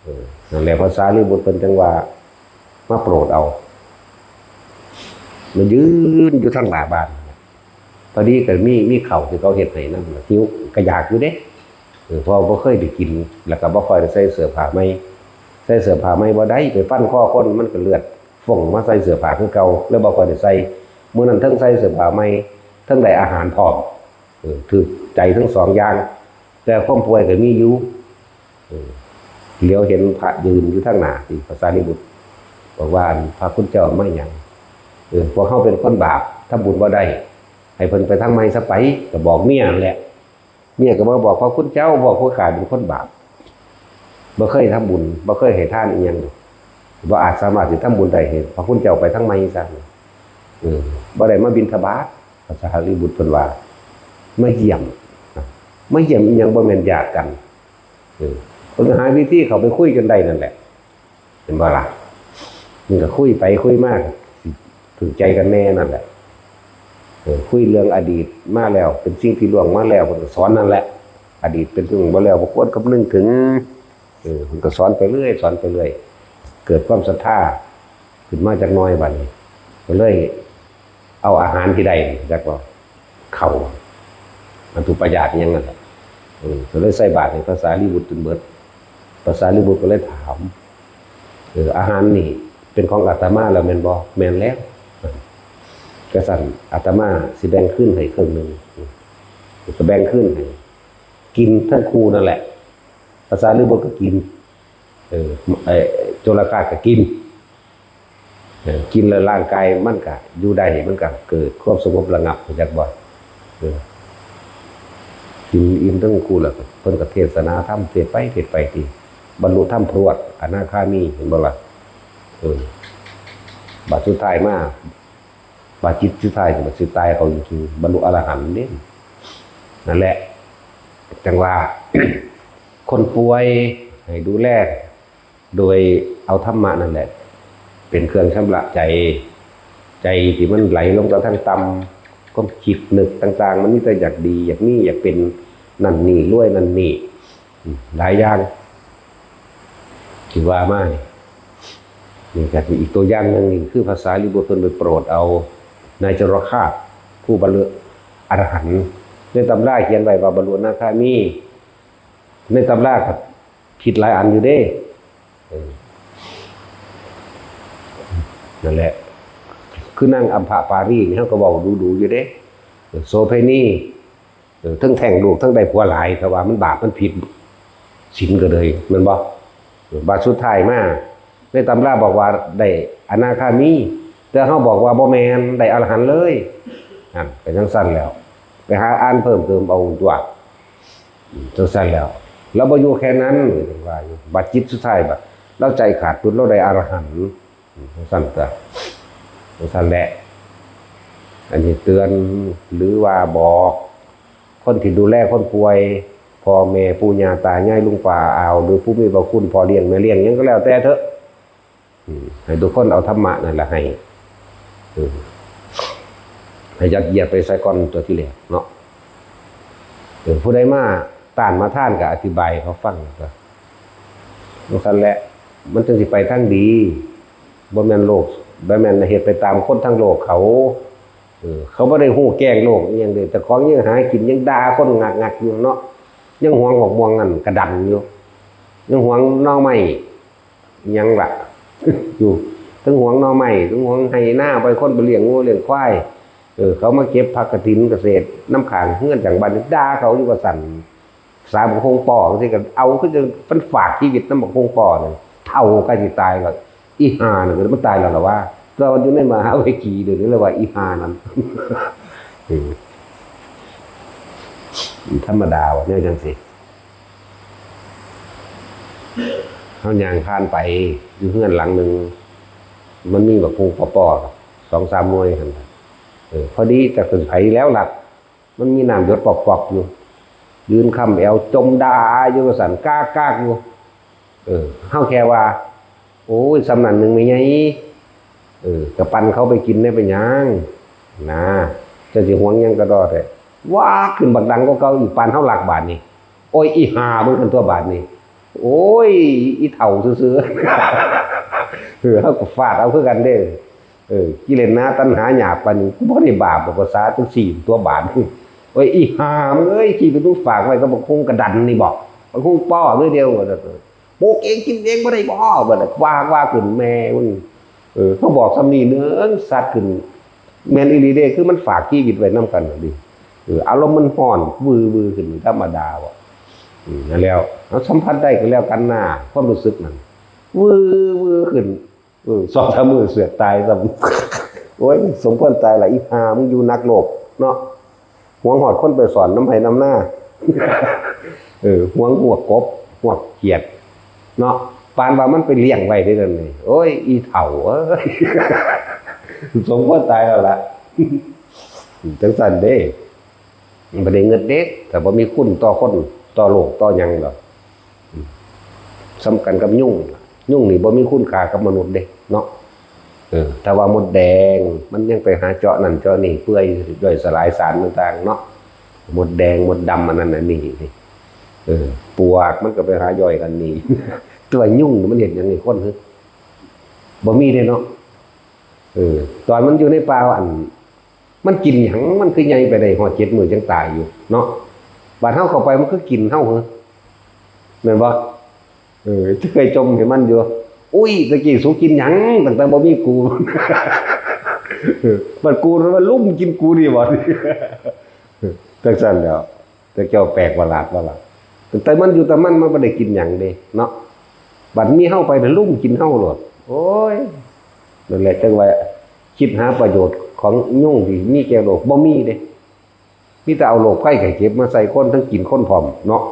เออ นั่นแหละ พระสารีบุตรเพิ่นจั่งว่ามาโปรดเอา มายืนอยู่ทางหน้าบ้าน พอดีก็มี มีข้าวที่เขาเฮ็ดให้นำ หิวก็อยากอยู่เด้ เออ เพราะบ่เคยได้กิน แล้วก็บ่ค่อยได้ใส่เสื้อผ้าใหม่ ใส่เสื้อผ้าใหม่บ่ได้ ไปฟันคอคน มันก็เลือดฟงมาใส่เสื้อผ้าคือเก่า เลยบ่ค่อยได้ใส่ มื้อนั้นเทิงใส่เสื้อผ้าใหม่ เทิงได้อาหารพร้อม เออ ถืกใจทั้งสองอย่าง แต่ความป่วยก็มีอยู่ เออ เหลียวเห็นพระยืนอยู่ทางหน้า ที่พระสารีบุตรบอกว่า "อันพระคุณเจ้ามาหยัง?" "เออ พวกเฮาเป็นคนบาป ทำบุญบ่ได้ ให้เพิ่นไปทางใหม่ซะไป" ก็บอกเมียนั่นแหละ เมียก็มาบอก "พระคุณเจ้า พวกผู้ข้าเป็นคนบาป บ่เคยทำบุญ บ่เคยให้ทานอีหยัง บ่อาจสามารถสิทำบุญได้ ให้พระคุณเจ้าไปทางใหม่ซะ" เออ บ่ได้มาบิณฑบาต พระสารีบุตรเพิ่นว่า มาเยี่ยม มาเยี่ยมอีหยัง บ่แม่นญาติกัน เออ เพิ่นก็หาวิธีเข้าไปคุยจนได้นั่นแหละ เห็นบ่ล่ะ มันก็คุยไปคุยมาก็ถือใจกันแน่นั่นแหละ เออ คุยเรื่องอดีตมาแล้ว เป็นสิ่งที่ล่วงมาแล้ว เพิ่นก็สอนนั่นแหละ อดีตเป็นเรื่องบ่แล้วบ่ควรคำนึงถึง เออ เพิ่นก็สอนไปเรื่อย สอนไปเรื่อย เกิดความศรัทธาขึ้นมาจักหน่อยบัดนี้ ก็เลยเอาอาหารที่ได้นี่จักว่า เข้า มัตถุปายาตรอิหยังนั่นแหละ เออ ก็เลยใส่บาตรให้พระสารีบุตรจนเบิด พระสารีบุตรก็เลยถาม เออ อาหารนี่เป็นของอาตมาแล้วแม่นบ่ แม่นแล้ว กะซั้นอาตมาสิแบ่งคืนให้ครึ่งหนึ่ง ก็แบ่งคืนให้ กินทั้งคู่นั่นแหละ พระสารีบุตรก็กิน เออ ไอ้โจรฆาตก็กิน เออ กินแล้วร่างกายมันก็อยู่ได้ มันก็เกิดความสงบระงับ รู้จักบ่ เออ กินอิ่มทั้งคู่แล้วก็เพิ่นก็เทศนาธรรม เทศน์ไป เทศน์ไป ที่บรรลุธรรมพรวด อนาคามี เห็นบ่ล่ะ เออ บาดสุดท้ายมา บาดจิตสุดท้ายก็บาดสิตายเขาอยู่ที่บรรลุอรหันต์เด้ นั่นแหละ จังว่า คนป่วยให้ดูแล โดยเอาธรรมะนั่นแหละ เป็นเครื่องชำระใจ ใจที่มันไหลลงไปทางต่ำ ความคิดนึกต่างๆ มันมีแต่อยากดี อยากมี อยากเป็นนั่นนี่ รวยนั่นนี่ อืม หลายอย่าง ที่ว่ามานี่ นี่ก็อีกตัวอย่างหนึ่ง นี่คือพระสารีบุตรเพิ่นไปโปรดเอานายจรคาส ผู้บรรลุอรหันต์ ในตำราเขียนไว้ว่าบรรลุอนาคามี ในตำราก็ผิดหลายอันอยู่เด้ เออ นั่นแหละ คือนางอัมพปารีนี่ เฮาก็เว้าดูๆอยู่เด้ โสเภณี เออ ทั้งแท้งลูก ทั้งได้ผัวหลาย แต่ว่ามันบาปมันผิดศีลก็เลย แม่นบ่ เออ บาดสุดท้ายมา ในตำราบอกว่าได้อนาคามี แต่เฮาบอกว่าบ่แม่น ได้อรหันต์เลย นั่น เป็นจังซั่นแล้ว ไปหาอ่านเพิ่มเติมเอาตัว อืม จังซั่นแล้ว แล้วบ่อยู่แค่นั้น ว่าอยู่ บาดจิตสุดท้ายบัด ลาวใจขาดปุ๊บ ลาวได้อรหันต์ อืม จังซั่นตัว จังซั่นแหละ อันนี้เตือน หรือว่าบอก คนที่ดูแลคนป่วย พ่อแม่ปู่ย่าตายายลุงป้าอา หรือผู้มีพระคุณพ่อเลี้ยงแม่เลี้ยงหยังก็แล้วแต่เถอะ อืม ให้ทุกคนเอาธรรมะนั่นแหละให้ อืม ให้ยัดเยียดไปใส่ก่อนตัวที่แรกเนาะ เออ ผู้ใดมาต้านมาทานก็อธิบายให้เขาฟังก็ จังซั่นแหละ มันจังสิไปทางดี บ่แม่นโลก บ่แม่นเฮ็ดไปตามคนทางโลกเขา เออ เขาบ่ได้ฮู้แจ้งโลกอิหยังเลย แต่ของยังหากิน ยังด่าคนงักๆอยู่เนาะ ยังหวงบักม่วงนั่นกระดันอยู่ ยังหวงหน่อไม้ หยังล่ะ อยู่ ทั้งหวงหน่อไม้ ทั้งหวงไฮ่นา ไปคนไปเลี้ยงงัวเลี้ยงควาย เออ เขามาเก็บผักกฐินเกษตรนำข้างเฮือนจัง บัดนี้ด่าเขาอยู่ว่าซั่น สาบักฮงปอจั่งซี้ ก็เอาคือจั่งมันฝากชีวิตนำบักฮงปอนั่น เฒ่าใกล้สิตายแล้ว อีห่านั่นก็มันตายแล้วล่ะว่า แต่ว่าอยู่ในมหาเวทีเดี๋ยวนี้เรียกว่าอีห่านั่น อืม ธรรมดาว่ะ แนวจั่งซี้ เฮาย่างผ่านไปอยู่เฮือนหลังหนึ่ง มันมีบักฮงปอๆ สองสามหน่วยหั่นน่ะ เออ พอดีจักเป็นไผแล้วล่ะ มันมีน้ำหยดปอกๆอยู่ ยืนค้ำแอวจมด่าอยู่ว่าซั่น กากๆอยู่ เออ เฮาแค่ว่า โอ้ย ส่ำนั้นหนึ่งแม่ใหญ่ เออ ก็ปันเขาไปกินได้เป็นหยัง นะ เจ้าสิหวงหยังกะด้อแท้ ว้า ขึ้นบักดังกว่าเก่าอีก ปานเฮาลักบาดนี้ โอ้ย อีห่ามึงหั้นตั๊วบาดนี้ โอ้ย อีเฒ่าซื่อๆ เออ เฮาก็ฟาดเอาคือกันเด้ เออ กิเลสหนาตัณหาหยาบปานนี้ กูบ่ได้บาปดอก ภาษาจั่งซี้ตั๊วบาดนี้ โอ้ย อีห่ามึงเอ้ย ขี้กระดูกฝากไว้กับบักฮงกระดันนี่บ่ บักฮงปอมื้อเดียว ปลูกเองกินเองบ่ได้บ่ บัดนั้นว่า ว่าขึ้นแม่มัน เออ เขาบอกส่ำนี้เนืองสัตว์ขึ้น แม่นอีหลีเด้ คือมันฝากชีวิตไว้นำกันน่ะดิ เออ อารมณ์มันฮ้อน วือวือขึ้นธรรมดาบ่ อืม นั่นแล้ว เอาสัมผัสได้ก็แล้วกันนะ ความรู้สึกนั่น วือวือขึ้น เออ สองสามมื้อเสือกตายซ้ำ โอ้ย สมควรตายล่ะ อีห่า มึงอยู่นักโลกเนาะ หวงฮอดคนไปสอนนำไฮ่นำนา เออ หวงฮวกกบ ฮวกเขียด เนาะ ปานว่ามันไปเลี้ยงไว้ได้นั่นนี่ โอ้ย อีเฒ่าเอ้ย สมควรตายแล้วล่ะ จั่งซั้นเด้ บ่ได้เงินเด้ แต่บ่มีคุณต่อคน ต่อโลก ต่อหยังดอก อืม ส่ำกันกับยุง ยุงนี่บ่มีคุณค่ากับมนุษย์เด้ เนาะ เออ ถ้าว่ามดแดงมันยังไปหาเจาะนั่นเจาะนี่ เปื่อยย่อยสลายสารต่างๆเนาะ มดแดงมดดำอันนั้นอันนี้นี่ เออ ปลวกมันก็ไปหาย่อยกันนี่ ตัวยุงมันเห็นอย่างนี้คนคือบ่มีเลยเนาะ เออ ตอนมันอยู่ในป่าอัน มันกินหยังมันคือใหญ่ไปได้หอดเจ็ดมื้อจังตายอยู่เนาะ บาดเฮาเข้าไปมันคือกินเฮาเหรอ แม่นบ่ เออ เคยจมให้มันอยู่ อุ้ย ตะกี้สูกินหยังตั้งแต่บ่มีกู เออ บัดกูมันลุ่มกินกูนี่บ่ จังซั่นแหล้ว แต่เจ้าแปลกประหลาดว่าล่ะ แต่มันอยู่แต่มัน มันบ่ได้กินหยังเด้เนาะ บัดมีเฮาไปน่ะลุ่มกินเฮาโลด โอ้ย นั่นแหละจังว่า คิดหาประโยชน์ของยุงที่มีแก่โลก บ่มีเด้ มีแต่เอาโรคภัยไข้เจ็บมาใส่คน ทั้งกินคนพร้อมเนาะ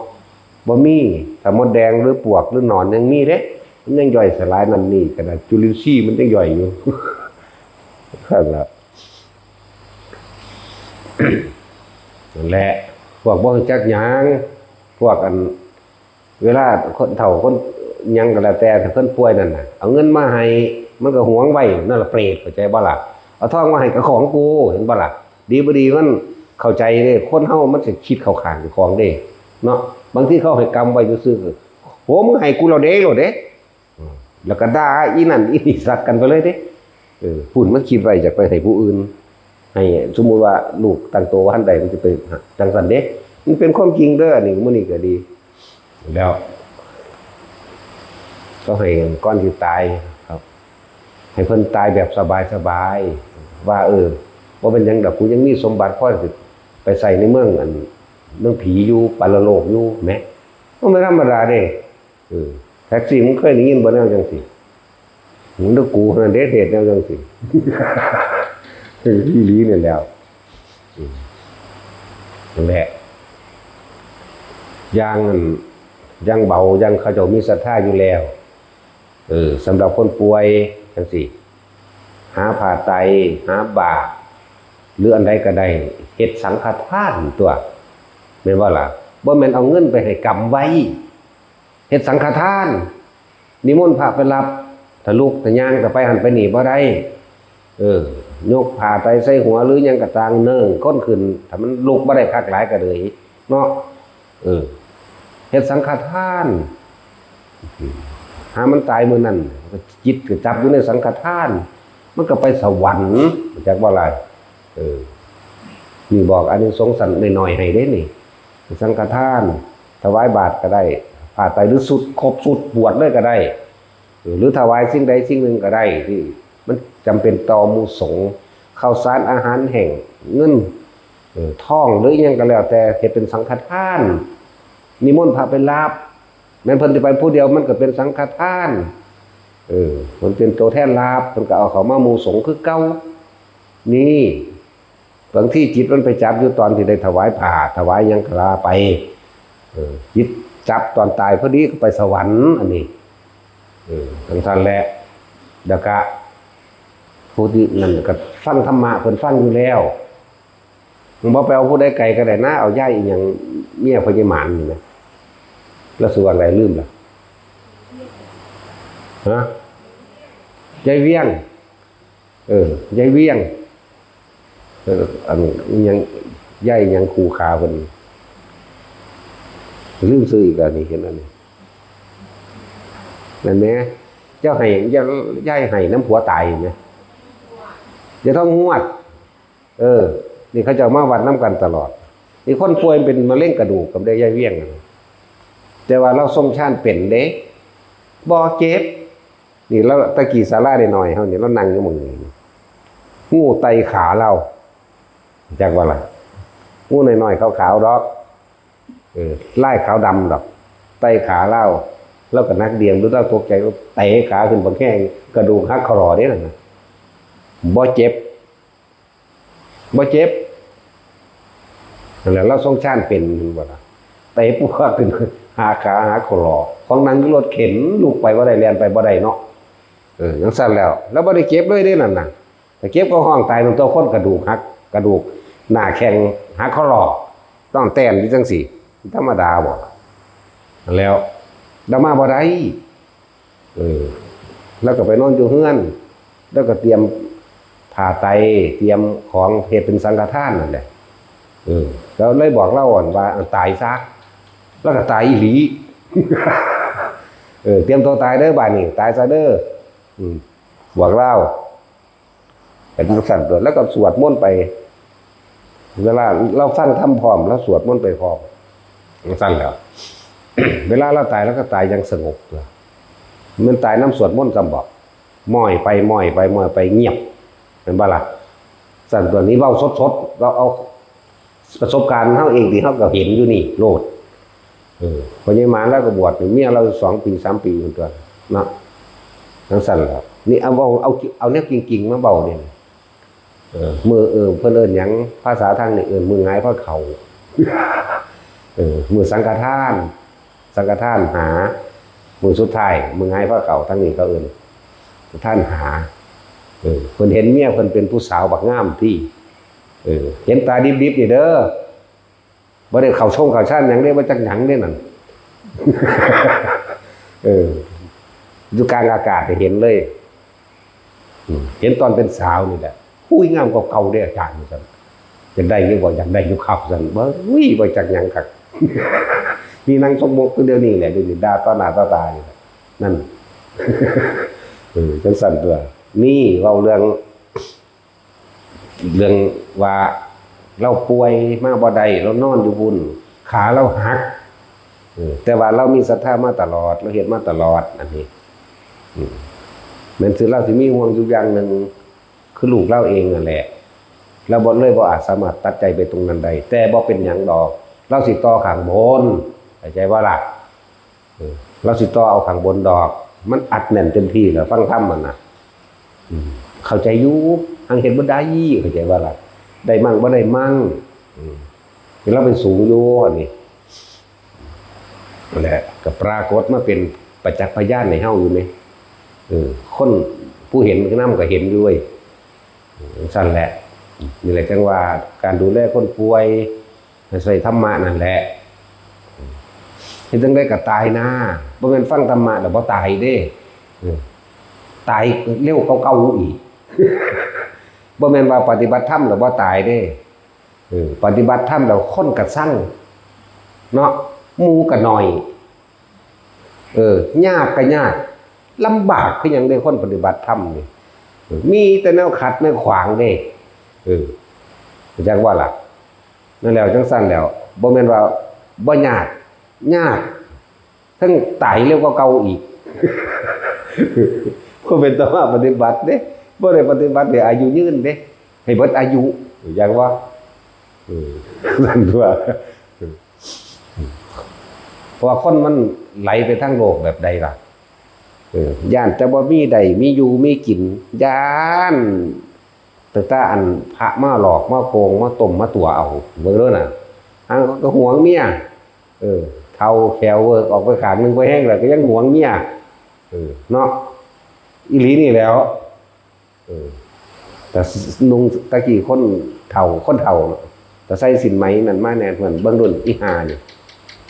บ่มี ถ้ามดแดงหรือปลวกหรือหนอนยังมีเด้ มันยังย่อยสลายนั่นนี่ ขนาดจุลินทรีย์มันยังย่อยอยู่ นั่นแหละ นั่นแหละ พวกบ่รู้จักหยัง พวกอัน เวลาคนเฒ่าคนหยังก็แล้วแต่ ถ้าเพิ่นป่วยนั่นน่ะ เอาเงินมาให้ มันก็หวงไว้ นั่นล่ะเปรต เข้าใจบ่ล่ะ เอาทองมาให้ ก็ของกู เห็นบ่ล่ะ ดีบ่ดีมันเข้าใจเด้ คนเฮามันสิคิดเข้าข้างเจ้าของเด้ เนาะ บางทีเขาให้กำไว้ซื่อๆ โห มึงให้กูแล้วเด้ โลดเด้ อืม แล้วก็ด่าอีนั่นอีนี่สักกันไปเลยเด้ เออ พุ้นมันคิดไว้อยากไปให้ผู้อื่น ให้สมมุติว่าลูกตั้งโตบ่ทันได้ มันจะไปจังซั่นเด้ มันเป็นความจริงเด้อ อันนี้มื้อนี้ก็ดี แล้ว ก็ให้ก่อนสิตายครับ ให้เพิ่นตายแบบสบายๆ ว่า เออ บ่เป็นหยังดอก กูยังมีสมบัติพอสิไปใส่ในเมืองอัน เมืองผีอยู่ ปรโลกอยู่แหม มันบ่ธรรมดาเด้ เออ แท็กซี่ มึงเคยได้ยินบ่แนวจังซี่ มึงเด้อ กูนั่นเด้ เทศแนวจังซี่ อีหลีนี่แหล้ว อืม นั่นแหละ อย่างอัน อย่างเบา อย่างเขาเจ้ามีศรัทธาอยู่แล้ว เออ สำหรับคนป่วยจังซี่ หาผ้าไตร หาบาตร หรืออันใดก็ได้ เฮ็ดสังฆทานตั๊ว แม่นบ่ล่ะ บ่แม่นเอาเงินไปให้กำไว้ เฮ็ดสังฆทาน นิมนต์พระไปรับ ถ้าลุกถ้าย่างก็ไปหั่นไปนี่บ่ได้ เออ ยกผ้าไตรใส่หัวหรือหยังก็ตาง เนิ่งคนขึ้น ถ้ามันลุกบ่ได้คักหลายก็เลยเนาะ เออ เฮ็ดสังฆทาน หามันตายมื้อนั้น จิตก็จับอยู่ในสังฆทาน มันก็ไปสวรรค์ จักบ่ล่ะ เออ นี่บอกอานิสงส์สั้นน้อยๆให้เด้นี่ สังฆทาน ถวายบาตรก็ได้ ผ้าไตรหรือชุด ครบชุด บวชเลยก็ได้ เออ หรือถวายสิ่งใดสิ่งหนึ่งก็ได้ ที่มันจำเป็นต่อหมู่สงฆ์ ข้าวสารอาหารแห้ง เงิน เออ ทอง หรืออิหยังก็แล้วแต่ เฮ็ดเป็นสังฆทาน นิมนต์พระไปรับ แม่นเพิ่นสิไปผู้เดียวมันก็เป็นสังฆทาน เออ มันเป็นตัวแทนรับ เพิ่นก็เอาเข้ามาหมู่สงฆ์คือเก่า นี่ บางทีจิตมันไปจับอยู่ตอนที่ได้ถวายผ้า ถวายหยังก็ว่าไป เออ จิตจับตอนตายพอดีก็ไปสวรรค์ อันนี้ เออ จังซั่นแหละ แล้วก็ ผู้ที่นั่นก็ฟังธรรมะ เพิ่นฟังอยู่แล้ว มึงบ่ไปเอาผู้ใดไกลก็ได้นะ เอายายอีหยัง เมียพญาหมานนี่นะ แล้วสิว่าไงลืมล่ะ ฮะ ยายเวียง เออ ยายเวียง เออ อันอิหยัง ยายอิหยัง คู่ขาเพิ่น ลืมชื่ออีกแล้วนี่ เห็นอันนี้ นั่นแหม เจ้าให้ ยาย ยายให้นำผัวตายแหม ยายทองฮวด เออ นี่เขาเจ้ามาวัดนำกันตลอด นี่คนป่วยเป็นมะเร็งกระดูกกับได้ยายเวียงนั่น แต่ว่าลาวทรงฌานเป็นเด้ บ่เจ็บ นี่ลาว ตะกี้ศาลาน้อยๆเฮานี่ ลาวนั่งอยู่หม่องนี้ งูไต่ขาลาว จักว่าล่ะ งูน้อยๆขาวๆดอก เออ ลายขาวดำดอก ไต่ขาลาว ลาวก็นักเดียงดู ลาวตกใจ เตะขาขึ้นบักแฮง กระดูกหักข้อหล่อเด้นั่นน่ะ บ่เจ็บ บ่เจ็บ นั่นแหละ ลาวทรงฌานเป็น เห็นบ่ล่ะ เตะปวกขึ้น หาขาหาข้อหล่อ ของนั่งอยู่รถเข็น ลุกไปบ่ได้ แล่นไปบ่ได้เนาะ เออ จังซั่นแล้ว ลาวบ่ได้เจ็บเลยเด้นั่นน่ะ ถ้าเจ็บก็ฮ้องตาย มันตัวคนกระดูกหัก กระดูกหน้าแข้งหักข้อหล่อ ต้องแต้นอยู่จังซี่ ธรรมดาบ่ แล้ว ลาวมาบ่ได้ เออ ลาวก็ไปนอนอยู่เฮือน แล้วก็เตรียมผ้าไตร เตรียมของเฮ็ดเป็นสังฆทานนั่นแหละ เออ แล้วเลยบอกลาวว่า "ตายซะ" แล้วก็ตายอีหลี เออ "เตรียมตัวตายเด้อ บาดนี้ ตายซะเด้อ" อืม บอกลาว เป็นจังซั่นตั๊ว แล้วก็สวดมนต์ไป เวลาลาวฟังธรรมพร้อม ลาวสวดมนต์ไปพร้อม จังซั่นแหล้ว เวลาลาวตาย ลาวก็ตายอย่างสงบตั๊ว มันตายนำสวดมนต์ซ้ำบ่ ม้อยไปม้อยไปม้อยไป เงียบ แม่นบ่ล่ะ ซั่นตั๊ว นี่เว้าสดๆ ลาวเอาประสบการณ์ลาวเองที่ลาวก็เห็นอยู่นี่โลด เออ พ่อใหญ่หมานลาวก็บวชนี่ เมียลาวสองปีสามปีพู้นตั๊ว เนาะ จังซั่นแหละ นี่เอาเว้า เอา เอาแนวจริงๆมาเว้านี่ เออ มื้อ เออ เพิ่นเอิ้นหยัง ภาษาทางนี่เอิ้นมื้อหงายพาเข้า เออ มื้อสังฆทาน สังฆทานหา มื้อสุดท้าย มื้อหงายพาเข้า ทางนี้เขาเอิ้นสังฆทานหา เออ เพิ่นเห็นเมียเพิ่นเป็นผู้สาวบักงามติ เออ เห็นตาดิบๆ นี่เด้อ บ่ได้เข้าชงเข้าฌานหยังเด้ บ่จักหยังเด้นั่น เออ อยู่กลางอากาศให้เห็นเลย อืม เห็นตอนเป็นสาวนี่แหละ "อุ้ย งามกว่าเก่าเด้อาจารย์" ว่าซั่น "อยากได้อยู่บ่" "อยากได้อยู่ครับ" ว่าซั่น "บ่ อุ้ย บ่จักหยังคัก" นี่นั่งซกมกคือเดี๋ยวนี้แหละ เดี๋ยวนี้ด่าต่อหน้าต่อตาอยู่แหละ นั่น เออ จังซั่นตั๊ว นี่เว้าเรื่อง เรื่องว่าลาวป่วยมาบ่ได้ ลาวนอนอยู่พุ้น ขาลาวหัก เออ แต่ว่าลาวมีศรัทธามาตลอด ลาวเฮ็ดมาตลอด อันนี้ อืม แม่นสิ ลาวสิมีห่วงอยู่อย่างหนึ่ง คือลูกลาวเองนั่นแหละ ลาวบ่ เลยบ่อาจสามารถตัดใจไปตรงนั้นได้ แต่บ่เป็นหยังดอก ลาวสิต่อข้างบน เข้าใจบ่ล่ะ เออ ลาวสิต่อเอาข้างบนดอก มันอัดแน่นเต็มที่แล้ว ฟังธรรมมันน่ะ อืม เข้าใจอยู่ หังเฮ็ดบ่ได้ เข้าใจบ่ล่ะ ได้มั่งบ่ได้มั่ง อืม ลาวเป็นสูงอยู่ อันนี้ นั่นแหละ ก็ปรากฏมาเป็นประจักษ์พยานให้เฮาอยู่แหม เออ คนผู้เห็นนำก็เห็นอยู่เว้ย เออ จังซั่นแหละ นี่แหละจังว่าการดูแลคนป่วย ให้ใช้ธรรมะนั่นแหละ เฮ็ดจั่งใดก็ตายนะ บ่แม่นฟังธรรมะแล้วบ่ตายเด้ เออ ตายเร็วกว่าเก่าอีก บ่แม่นว่าปฏิบัติธรรมแล้วบ่ตายเด้ เออ ปฏิบัติธรรมแล้วคนก็ซัง เนาะ หมู่ก็น้อย เออ ยากก็ยาก ลำบากคือหยังเด้ คนปฏิบัติธรรมนี่ เออ มีแต่แนวขัดแนวขวางเด้ เออ จักว่าล่ะ นั่นแล้วจังซั่นแล้ว บ่แม่นว่าบ่ยาก ยาก ทั้งตายเร็วกว่าเก่าอีก บ่เป็นตามาปฏิบัติเด้ บ่ได้ปฏิบัติให้อายุยืนเด้ ให้เบิดอายุ จักว่า เออ นั่นตั๊ว เพราะว่าคนมันไหลไปทางโลกแบบใดล่ะ เออ ย้านแต่บ่มีได้ มีอยู่มีกิน ย้าน ตั้งแต่อันพระมาหลอกมาโกงมาต้มมาตั๋วเอา เบิ่งเด้อน่ะ อันก็หวงเมีย เออ เฒ่าแขวเวิกออกไปข้างหนึ่ง ไปแฮงแล้วก็ยังหวงเมีย เออ เนาะ อีหลีนี่แหล้ว เออ แต่นุ่ง ตะกี้คนเฒ่า คนเฒ่าเนาะ แต่ใส่สิ้นไหมนั่นมาแน่นอน เบิ่งรุ่นอีห่านี่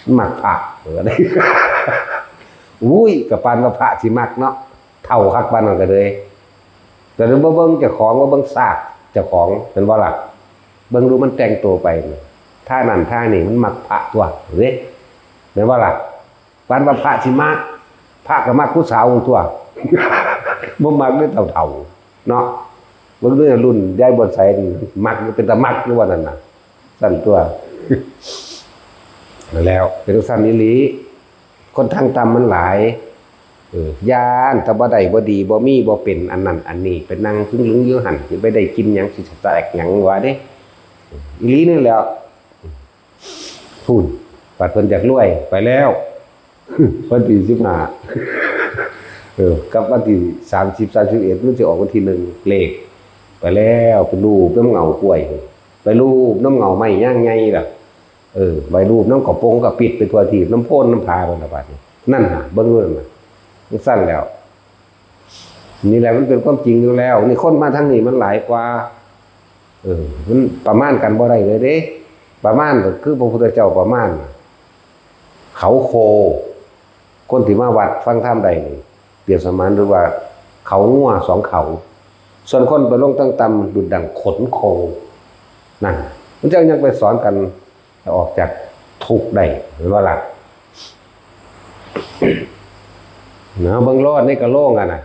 มันมักพระ เออ อุ้ย ก็ปานว่าพระสิมักเนาะ เฒ่าคักปานนั้นก็เลย แต่เดี๋ยวบ่เบิ่งเจ้าของ บ่เบิ่งซากเจ้าของ แม่นบ่ล่ะ เบิ่งดูมันแต่งตัวไป ท่านั่นท่านี่มันมักพระตั๊ว เด้ แม่นบ่ล่ะ ปานว่าพระสิมัก พระก็มักผู้สาวตั๊ว บ่มักเด้เฒ่าๆ เนาะ เบิ่งดูรุ่นยายบอนไสนี่ มัก เป็นตามักอยู่ว่านั่นน่ะ ซั่นตั๊ว นั่นแหล้ว เป็นจั่งซั่นอีหลี คนทางต่ำมันหลาย เออ ย้านแต่บ่ได้บ่ดี บ่มีบ่เป็น อันนั้นอันนี้ ไปนั่งครึ้งลึงอยู่หั่น สิไปได้กินหยัง สิแตกหยังว่าเด้ อีหลีนี่แหล้ว พู้น บัดเพิ่นอยากรวย ไปแล้ว วันที่สิบห้า เออ กับวันที่สามสิบ สามสิบเอ็ด มันสิออกวันที่หนึ่ง เลข ไปแล้ว ไปลูบนำเหง้ากล้วย ไปลูบนำเหง้าไม้ยางใหญ่ล่ะ เออ ไปลูบนำกระปงกระปิดไปทั่วทีป นำโพนนำผาเพิ่นล่ะบัดนี้ นั่นน่ะ เบิ่งดูนั่นน่ะ จั่งซั่นแหล้ว นี่แหละมันเป็นความจริงอยู่แล้ว นี่คนมาทางนี้มันหลายกว่า เออ มันประมาณกันบ่ได้เลยเด้ ประมาณก็คือพระพุทธเจ้าประมาณ เขาโค คนที่มาวัดฟังธรรมได้นี่ เปรียบเสมือนหรือว่าเขางัวสองเขา ส่วนคนไปลงต่ำๆ ดุจดั่งขนโค นั่น มันจั่งยังไปสอนกันให้ออกจากทุกข์ได้ เห็นบ่ล่ะ เนาะ เบิ่งโลดในกะโหลกหั่นน่ะ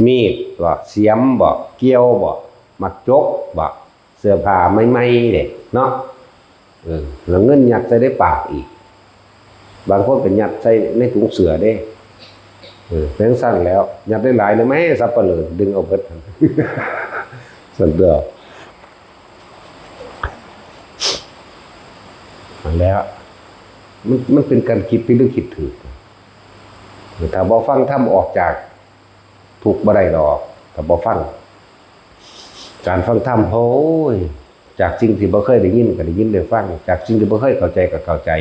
มีดบ่ เสียมบ่ เกี่ยวบ่ หมากจกบ่ เสื้อผ้าใหม่ๆ เด้ เนาะ เออ แล้วเงินยัดใส่ในปากอีก บางคนก็ยัดใส่ในถุงเสื้อเด้ เออ เป็นจั่งซั้นแล้ว ยัดได้หลายนะแม่ สัปเหร่อดึงเอาเบิด ซั่นเด้อ นั่นแหละ มัน มันเป็นการคิดผิดหรือคิดถูก ถ้าบ่ฟังธรรมออกจากทุกข์บ่ได้ดอก ถ้าบ่ฟัง การฟังธรรม โอ้ย จากสิ่งที่บ่เคยได้ยินก็ได้ยินได้ฟัง จากสิ่งที่บ่เคยเข้าใจก็เข้าใจ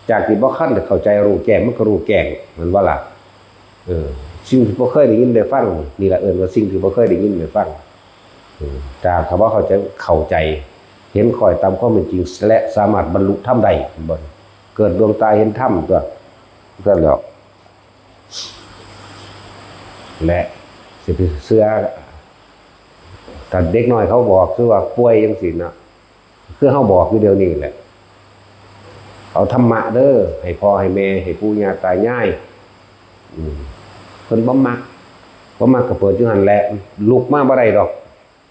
จากที่บ่คันได้เข้าใจรู้แจ้งมันก็รู้แจ้ง แม่นบ่ล่ะ เออ สิ่งที่บ่เคยได้ยินได้ฟัง นี่ล่ะเอิ้นว่าสิ่งที่บ่เคยได้ยินได้ฟัง เออ จากคำว่าเข้าใจ เข้าใจ เห็นคล้อยตามความเป็นจริง และสามารถบรรลุธรรมได้ แม่นบ่ เกิดดวงตาเห็นธรรมตั๊ว ซั่นแหล้ว และสิไปเชื่อ ถ้าเด็กน้อยเขาบอกคือว่าป่วยจั่งซี้เนาะ คือเฮาบอกอยู่เดี๋ยวนี้แหละ เอาธรรมะเด้อ ให้พ่อให้แม่ ให้ปู่ย่าตายาย อืม เพิ่นบ่มัก บ่มักก็เปิดอยู่หั่นแหละ ลุกมาบ่ได้ดอก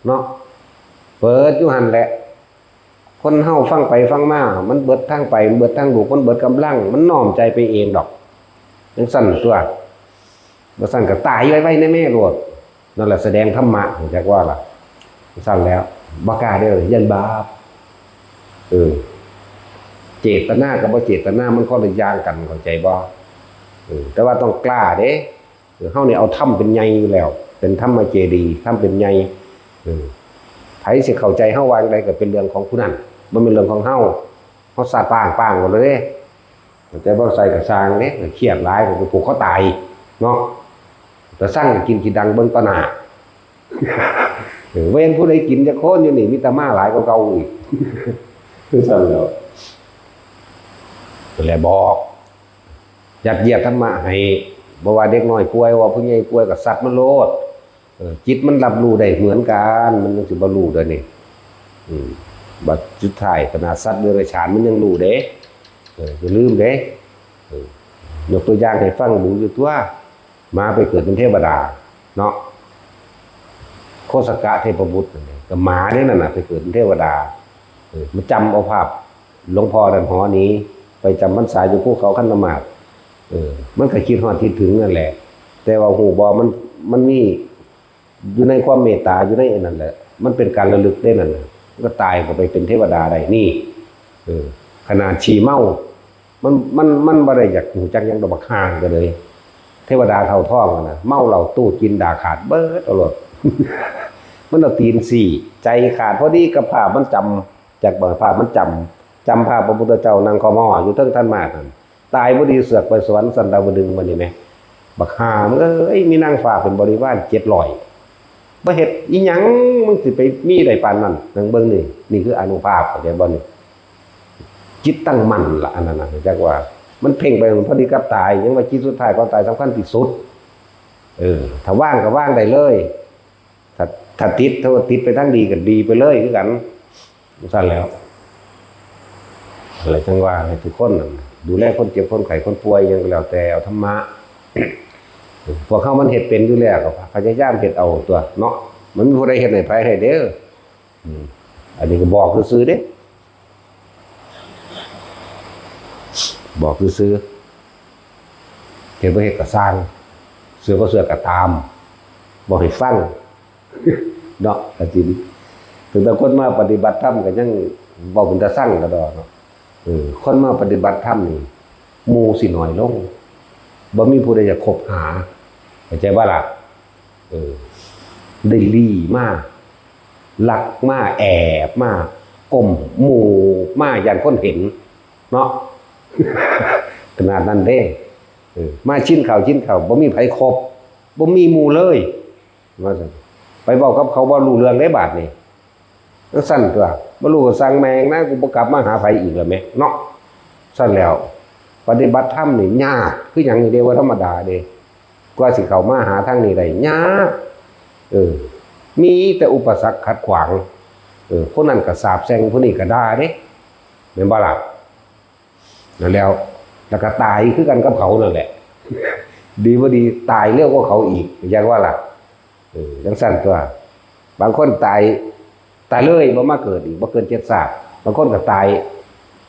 เนาะ เปิดอยู่หั่นแหละ คนเฮาฟังไปฟังมา มันเบิดทางไป มันเบิดทางลุก มันเบิดกำลัง มันน้อมใจไปเองดอก จั่งซั้นตั๊ว บ่ซั้นก็ตายไวๆ แน่ๆ โลด นั่นแหละแสดงธรรมะ จักว่าล่ะ จั่งซั้นแล้ว บ่กล้าเด้อ ย้านบาป เออ เจตนากับบ่เจตนา มันคนละอย่างกัน เข้าใจบ่ เออ แต่ว่าต้องกล้าเด้ เออ เฮานี่เอาธรรมเป็นใหญ่อยู่แล้ว เป็นธรรมเจดีย์ ธรรมเป็นใหญ่ เออ ไผสิเข้าใจเฮาว่าจั่งใดก็เป็นเรื่องของผู้นั้น บ่แม่นเรื่องของเฮา เฮาสาดป้างๆ หมดเลยเด้ แต่บ่ใส่กระซางเด้ เครียดหลายก็ผูกคอตายเนาะ แต่สั่งกินขี้ดังเบิ่งต่อหน้า เออ เว้นผู้ใดกินจักคนอยู่นี่ มีแต่มาหลายกว่าเก่าอีก คือซั่นแหล้ว ก็เลยบอก ยัดเยียดธรรมะให้ บ่ว่าเด็กน้อยป่วย ว่าผู้ใหญ่ป่วยก็ซัดมันโลด เออ จิตมันรับรู้ได้เหมือนกัน มันยังสิบ่รู้เด้อนี่ อืม บัดสุดท้ายขนาดสัตว์เดรัจฉานมันยังรู้เด้ เออ อย่าลืมเด้ เออ ยกตัวอย่างให้ฟังดูอยู่ตั๊ว หมาไปเกิดเป็นเทวดา เนาะ โคสกะเทพบุตรนั่นเด้ ก็หมาเด้นั่นน่ะ ไปเกิดเป็นเทวดา เออ มาจำเอาภาพหลวงพ่อนั่นหอนี้ ไปจำพรรษาอยู่ภูเขาคันธมาศ เออ มันก็คิดฮอดคิดถึงนั่นแหละ แต่ว่าฮู้บ่ มัน มันมี อยู่ในความเมตตา อยู่ในอันนั้นแหละ มันเป็นการระลึกได้นั่นน่ะ มันก็ตายก็ไปเป็นเทวดาได้นี่ เออ ขนาดขี้เมา มัน มัน มันบ่ได้อยากฮู้จักหยังดอก บักห่าก็เลย เทวดาเฒ่าท้องอะนะ เมาเหล้าตู้กินด่าขาดเบิดเอาโลด มันเอาตีนสี่ ใจขาดพอดีกับภาพมันจำ จากภาพมันจำ จำภาพพระพุทธเจ้านั่งคอมออยู่เทิงธรรมาสน์นั่น ตายบ่ดีเสือกไปสวรรค์สันดาวดึงส์บัดนี้แหม บักห่ามึงเอ้ย มีนางฟ้าเป็นบริวารเจ็ดร้อย บ่เฮ็ดอีหยัง มึงสิไปมีได้ปานนั้น นั่งเบิ่งนี่ นี่คืออานุภาพ เข้าใจบ่นี่ จิตตั้งมั่นล่ะ อันนั้นน่ะ จักว่า มันเพ่งไปพอดีกับตาย ยังว่าจิตสุดท้ายก่อนตายสำคัญที่สุด เออ ถ้าว่างก็ว่างได้เลย ถ้า ถ้าติด ถ้าว่าติดไปทางดีก็ดีไปเลยคือกัน ซั่นแหล้ว อะไรจั่งว่าให้ทุกคนนั่นดูแลคนเจ็บคนไข้คนป่วยหยังก็แล้วแต่ เอาธรรมะ พวกเฮามันเฮ็ดเป็นอยู่แล้ว ก็พยายามเฮ็ดเอาตั๊วเนาะ มันมีผู้ใดเฮ็ดให้ไผให้เด้อ อืม อันนี้ก็บอกซื่อๆเด้ บอกซื่อๆ เฮ็ดบ่เฮ็ดก็ซ่าง เชื่อบ่เชื่อก็ตาม บ่ให้ฟัง เนาะ ก็สิ ถึงแต่คนมาปฏิบัติธรรมก็ยังเว้าเป็นตาซังกะดอกเนาะ เออ คนมาปฏิบัติธรรมนี่ หมู่สิน้อยลง บ่มีผู้ใดอยากคบหา เข้าใจบ่ล่ะ เออ ได้ลี้มา ลักมา แอบมา ก้มหมู่มา ย้านคนเห็น เนาะ ขนาดนั้นเด้ เออ มาชินข้าวชินข้าว บ่มีไผคบ บ่มีหมู่เลย ว่าซั่น ไปเว้ากับเขาบ่รู้เรื่องเด้บาดนี้ จั่งซั้นตั๊ว บ่รู้ก็ซ่างแม่งนะ กูบ่กลับมาหาไผอีกแล้วแหม เนาะ ซั่นแล้ว ปฏิบัติธรรมนี่ยาก คือหยังนี่เด้ บ่ธรรมดาเด้ กว่าสิเข้ามาหาทางนี้ได้ ยาก เออ มีแต่อุปสรรคขัดขวาง เออ คนนั้นก็สาปแช่ง คนนี้ก็ด่าเด้ แม่นบ่ล่ะ? นั่นแหล้ว แล้วก็ตายคือกันกับเขานั่นแหละ ดีบ่ดีตายเร็วกว่าเขาอีก อยากว่าล่ะ เออ จังซั่นตัว บางคนตาย ตายเลยบ่มาเกิดอีก บ่เกินเจ็ดชาติ บางคนก็ตาย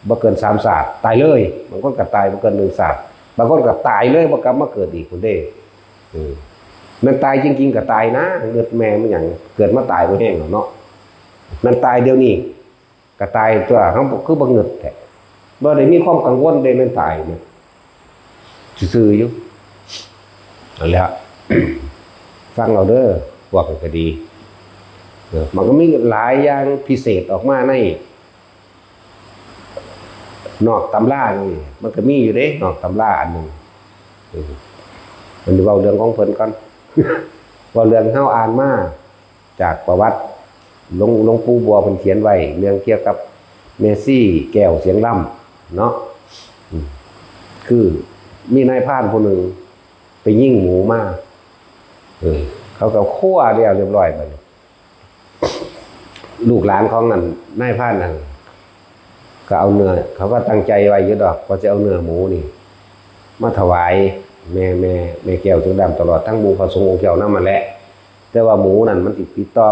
บ่เกินสามชาติ ตายเลย บางคนก็ตายบ่เกินหนึ่งชาติ บางคนก็ตายเลยบ่กลับมาเกิดอีกพุ้นเด้ เออ แม่นตายจริงๆก็ตายนะ เงิดแม่มันหยัง เกิดมาตายบ่แฮงแล้วเนาะ แม่นตายเดี๋ยวนี้ก็ตายตัว เฮาคือบ่เงิดแท้ บ่ได้มีความกังวลเด้ แม่นตายเนี่ย ซื่อๆอยู่ นั่นแหละ ฟังเอาเด้อ พวกก็ดี เออ มันก็มีหลายอย่างพิเศษออกมาใน นอกตำรานี่ มันก็มีอยู่เด้ นอกตำราอันหนึ่ง เออ มันเว้าเรื่องของเพิ่นก่อน เว้าเรื่องเฮาอ่านมา จากประวัติ หลวง หลวงปู่บัวเพิ่นเขียนไว้ เรื่องเกี่ยวกับแม่ชีแก้วเสียงลำเนาะ อืม คือมีนายพรานผู้หนึ่งไปยิงหมูมา เออ เขาก็คั่วแล้วเรียบร้อยบัดนี้ ลูกหลานของนั่น นายพรานนั่น ก็เอาเนื้อ เขาก็ตั้งใจไว้อยู่ดอก ว่าจะเอาเนื้อหมูนี่ มาถวายแม่ แม่ แม่แก้วเสียงลำ ตลอดทั้งหมู่พระสงฆ์องค์เจ้านำนั่นแหละ แต่ว่าหมูนั่นมันสิติดต่อ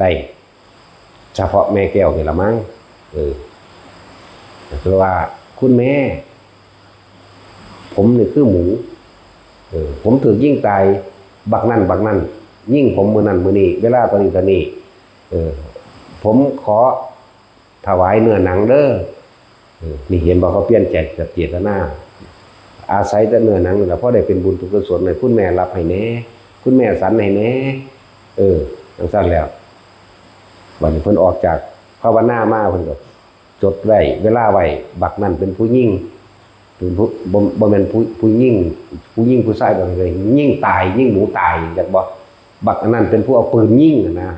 ได้ เฉพาะแม่แก้วนี่ละมั้ง เออ ก็คือว่า "คุณแม่ ผมนี่คือหมู เออ ผมถูกยิงตาย บักนั่นบักนั่น ยิงผมมื้อนั้นมื้อนี้ เวลาตอนนี้ตอนนี้ เออ ผมขอถวายเนื้อหนังเด้อ" เออ นี่เห็นบ่ เขาเปลี่ยนใจจากเจตนา อาศัยแต่เนื้อหนังนี่แหละ พอได้เป็นบุญเป็นกุศล ให้คุณแม่รับให้แหน่ คุณแม่สันให้แหน่ เออ จังซั่นแล้ว บัดนี้เพิ่นออกจากภาวนามา เพิ่นก็จดไว้ เวลาไว้ บักนั่นเป็นผู้หญิง เป็นผู้ บ่ บ่แม่นผู้ ผู้หญิง ผู้หญิงผู้ชาย บ่แม่น ยิงตาย ยิงหมูตาย จักบ่ บักอันนั้นเป็นผู้เอาปืนยิงหั้นนะ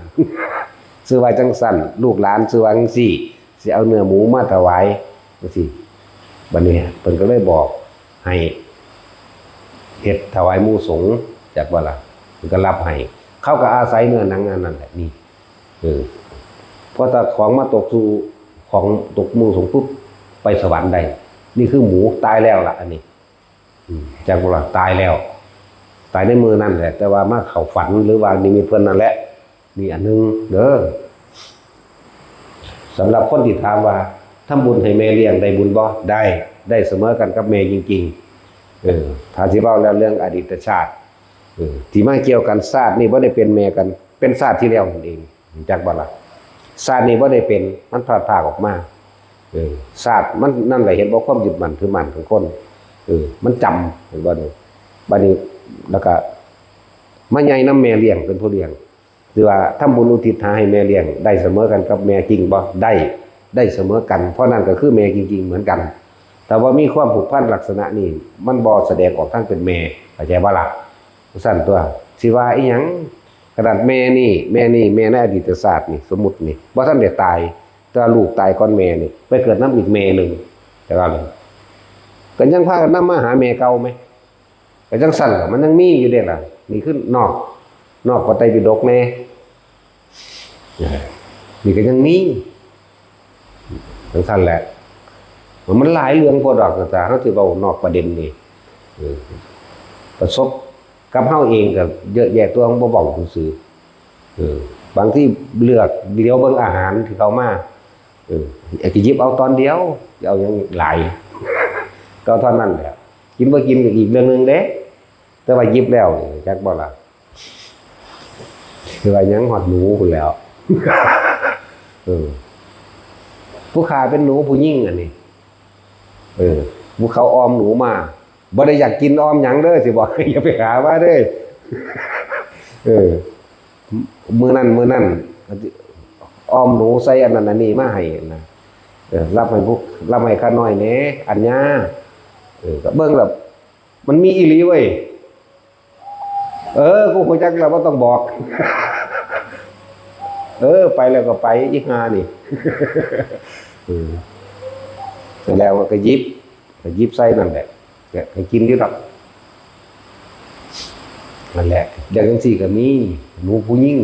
ชื่อว่าจังซั่น ลูกหลานชื่อว่าจังซี่ สิเอาเนื้อหมูมาถวายจังซี่ บัดนี้เพิ่นก็เลยบอกให้เฮ็ดถวายหมู่สงฆ์ จักบ่ล่ะ เพิ่นก็รับให้ เขาก็อาศัยเนื้อหนังอันนั้นแหละ นี่ เออ พอตาของมาตกสู่ ของตกหมู่สงฆ์ปุ๊บ ไปสวรรค์ได้ นี่คือหมูตายแล้วล่ะ อันนี้ อืม จักบ่ล่ะ ตายแล้ว ตายในมื้อนั้นแหละ แต่ว่ามาเข้าฝันหรือว่านิมิตเพิ่นนั่นแหละ นี่อันหนึ่งเด้อ สำหรับคนที่ถามว่า ทำบุญให้แม่เลี้ยงได้บุญบ่ ได้ ได้เสมอกันกับแม่จริงๆ เออ ถ้าสิเว้าแล้วเรื่องอดีตชาติ เออ ที่มาเกี่ยวกัน ชาตินี้บ่ได้เป็นแม่กัน เป็นชาติที่แล้วนั่นเอง จักบ่ล่ะ ชาตินี้บ่ได้เป็น มันพลัดพรากออกมา เออ ชาติมันนั่นแหละ เห็นบ่ ความยึดมั่นถือมั่นของคน เออ มันจำ เห็นบ่นี่ บัดนี้ แล้วก็มาใหญ่นำแม่เลี้ยง เป็นผู้เลี้ยง หรือว่าทำบุญอุทิศหาให้แม่เลี้ยง ได้เสมอกันกับแม่จริงบ่ ได้ ได้เสมอกัน เพราะนั่นก็คือแม่จริงๆเหมือนกัน แต่ว่ามีความผูกพันลักษณะนี้ มันบ่แสดงออกทั้งเป็นแม่ เข้าใจบ่ล่ะ ซั่นตัว สิว่าอีหยัง ขนาดแม่นี่ แม่นี่ แม่ในอดีตชาตินี่ สมมุตินี่ บ่ทันได้ตาย แต่ว่าลูกตายก่อนแม่นี่ ไปเกิดนำอีกแม่หนึ่ง แต่ว่า ก็ยังพากันนำมาหาแม่เก่าไหม ก็จังซั่นล่ะ มันยังมีอยู่เด้ล่ะ นี่คือนอก นอกพระไตรปิฎกแน่ นี่ก็ยังมี จังซั่นแหละ มันหลายเรื่องโพดดอก แต่เฮาสิเว้านอกประเด็นนี่ เออ ประสบกับเฮาเองก็เยอะแยะตัว บ่เว้าซื่อๆ เออ บางทีเลือกเดียวเบิ่งอาหารที่เขามา เออ อยากจะหยิบเอาตอนเดียว จะเอาหยังหลาย ก็เท่านั้นแหละ กินบ่กินก็อีกเรื่องหนึ่งเด้ แต่ว่าหยิบแล้วนี่ จักบ่ล่ะ คือว่ายังฮอดหนูพู้นแหล้ว เออ ผู้ข้าเป็นหนูผู้หญิงอันนี้ เออ ผู้เขาออมหนูมา บ่ได้อยากกินออมหยังเด้อ สิบอก อย่าไปหามาเด้อ เออ มื้อนั้น มื้อนั้น ออมหนูใส่อันนั้นอันนี้มาให้นะ เออ รับให้ผู้ รับให้ข้าน้อยแหน่ อันเนี้ย เออ ก็เบิ่งแล้ว มันมีอีหลีเว้ย เออ กูฮู้จักแล้ว บ่ต้องบอก เออ ไปแล้วก็ไป อีห่านี่ เออ แล้วก็หยิบ ก็หยิบใส่นั่นแหละ ก็ ก็กินอยู่ดอก นั่นแหละ อย่างจังซี่ก็มี หนูผู้หญิง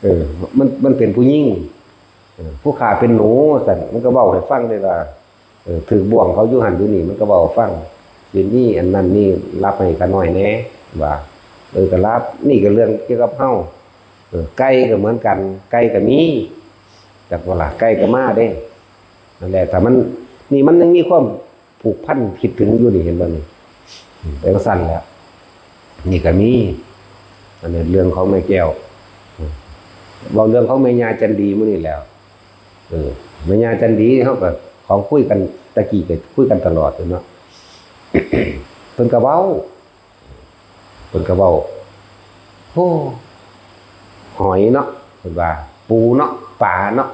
เออ มัน มันเป็นผู้หญิง เออ ผู้ข้าเป็นหนูซั่น มันก็เว้าให้ฟังเลยว่า เออ ถืกบ่วงเขาอยู่หั่นอยู่นี่ มันก็เว้าให้ฟัง สิมีอันนั้นนี่ รับให้ข้าน้อยแหน่ ว่า เออ ก็รับ นี่ก็เรื่องเกี่ยวกับเฮา เออ ไก่ก็เหมือนกัน ไก่ก็มี จักว่าล่ะ ไก่ก็มาเด้ นั่นแหละ ถ้ามัน นี่มันยังมีความผูกพันคิดถึงอยู่นี่ เห็นบ่นี่ อืม เป็นจั่งซั้นแหละ นี่ก็มี อันนี้เรื่องของแม่แก้ว อืม เว้าเรื่องของแม่ย่าจันดีมื้อนี้แหล้ว เออ แม่ย่าจันดีเฮาก็ของคุยกัน ตะกี้ก็คุยกันตลอดอยู่เนาะ เพิ่นก็เว้า เพิ่นก็เว้า โอ้ หอยเนาะ เพิ่นว่า ปูเนาะ ปลาเนาะ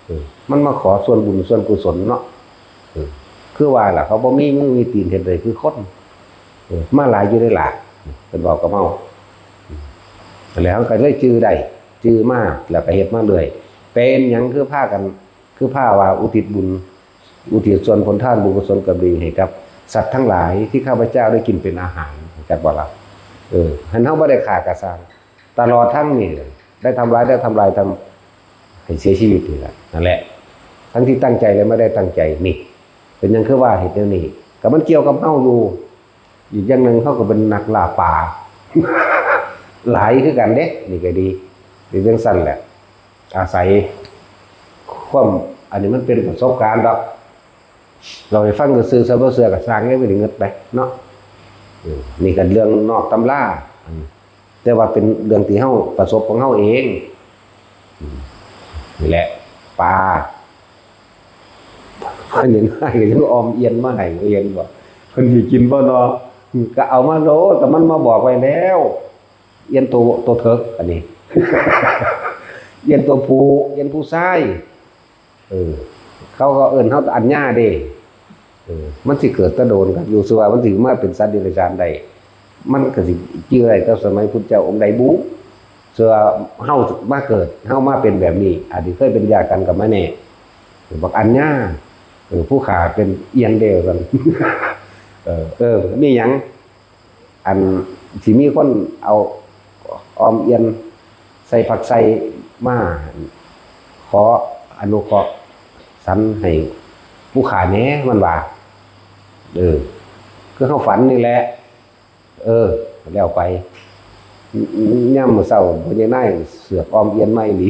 เออ มันมาขอส่วนบุญส่วนกุศลเนาะ เออ คือว่าล่ะ เขาบ่มีมือมีตีนเฮ็ดได้คือคน เออ มาหลายอยู่เด้ล่ะ เพิ่นเว้ากับเฮา แล้วเฮาก็เลยจื่อได้ จื่อมา แล้วก็เฮ็ดมาเรื่อย เป็นหยังคือพากัน คือพาว่าอุทิศบุญ อุทิศส่วนผลทานบุญกุศลกรรมดีให้กับสัตว์ทั้งหลายที่ข้าพเจ้าได้กินเป็นอาหาร จักบ่ล่ะ เออ หั้นเฮาบ่ได้ฆ่าก็ซ่าง ตลอดทั้งนี่ ได้ทำร้าย ได้ทำลาย ทำให้เสียชีวิตนี่แหละ นั่นแหละ ทั้งที่ตั้งใจและไม่ได้ตั้งใจ นี่ เป็นหยังคือว่าเฮ็ดแนวนี้ ก็มันเกี่ยวกับเฮาอยู่ อีกอย่างหนึ่งเฮาก็เป็นนักล่าปลา หลายคือกันเด้ นี่ก็ดี เป็นจั่งซั้นแหละ อาศัยความ อันนี้มันเป็นประสบการณ์ดอก เล่าให้ฟังซื่อๆ เชื่อบ่เชื่อก็ซ่าง อย่าไปเงิดไปเนาะ เออ นี่ก็เรื่องนอกตำรา อืม แต่ว่าเป็นเรื่องที่เฮาประสบของเฮาเอง อืม นี่แหละ ปลา เพิ่นยังให้ก็ยังออมเอียนมาให้ เห็นบ่ เพิ่นสิกินบ่เนาะ ก็เอามาโลด แต่มันมาบอกไว้แล้ว เอียนโต โตเถิก อันนี้ เอียนตัวผู้ เอียนผู้ชาย เออ เขาก็เอิ้นเฮาอัญญาเด้ เออ มันสิเกิดแต่โดนครับ อยู่ซื่อว่ามันสิมาเป็นสัตว์เดรัจฉานได้ มันก็สิจื่อได้แต่สมัยพุทธเจ้าองค์ใดบุ เชื่อว่าเฮามาเกิด เฮามาเป็นแบบนี้ อาจสิเคยเป็นญาติกันก็บ่แน่ บักอัญญา เออ ผู้ข้าเป็นเอียนเด้ซั่น เออ เออ มีหยัง อันสิมีคนเอาออมเอียนใส่ผักใส่มา ขออนุเคราะห์สันให้ผู้ข้าแหน่ มันว่า เออ คือเฮาฝันนี่แหละ เออ แล้วไป ยามมื้อเช้า พ่อใหญ่นายเสือกออมเอียนมาอีหลี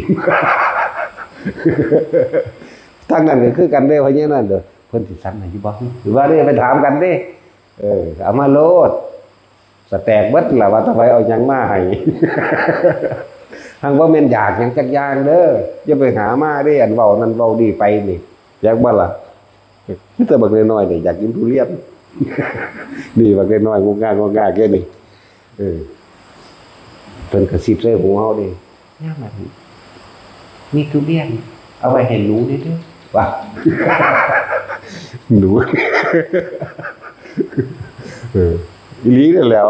ทางนั้นก็คือกันเด้ พ่อใหญ่นั่นเด้อ เพิ่นสิสันให้อยู่บ่ หรือว่าเด้ ไปถามกันเด้ เออ เอามาโลด สแตกเบิดล่ะ ว่าแต่ไผเอาหยังมาให้ หังบ่แม่นอยากหยังจักอย่างเด้อ อย่าไปหามาเด้ อันเว้านั่นเว้านี่ไปนี่ จักบ่ล่ะ มีแต่บักน้อยๆนี่อยากกินทุเรียน นี่บักน้อยๆ งกงากงกงากแค่นี้ เออ เพิ่นกระซิบใส่หูเฮาเด้ ยามนั้นมีทุเรียน เอาไว้ให้หนูแหน่เด้อ ว่า หนู เออ อีหลีนั่นแหล้ว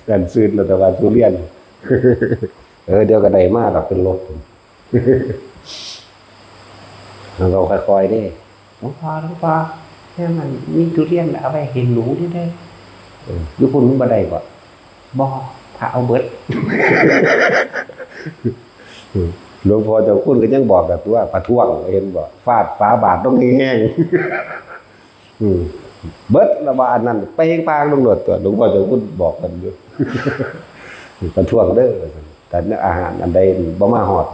นั่นซื่นแล้วแต่ว่าทุเรียน เออ เดี๋ยวก็ได้มาดอกเป็นรถ เราค่อยๆเด้ หลวงพ่อ หลวงพ่อ เนี่ยมันมีทุเรียนเอาไว้ให้หนูนี่เด้อ เออ อยู่พุ้นมันบ่ได้บ่ บ่ พระเอาเบิด หลวงพ่อเจ้าคุณก็ยังบอกแบบว่าประท้วง เห็นบ่ ฟาดฝาบาทลงแฮงๆ อืม เบิดละว่าอันนั้น เปงปางลงโลดตั๊ว หลวงพ่อเจ้าคุณบอกกันอยู่ ประท้วงเด้อ แต่อาหารอันใดบ่มาฮอด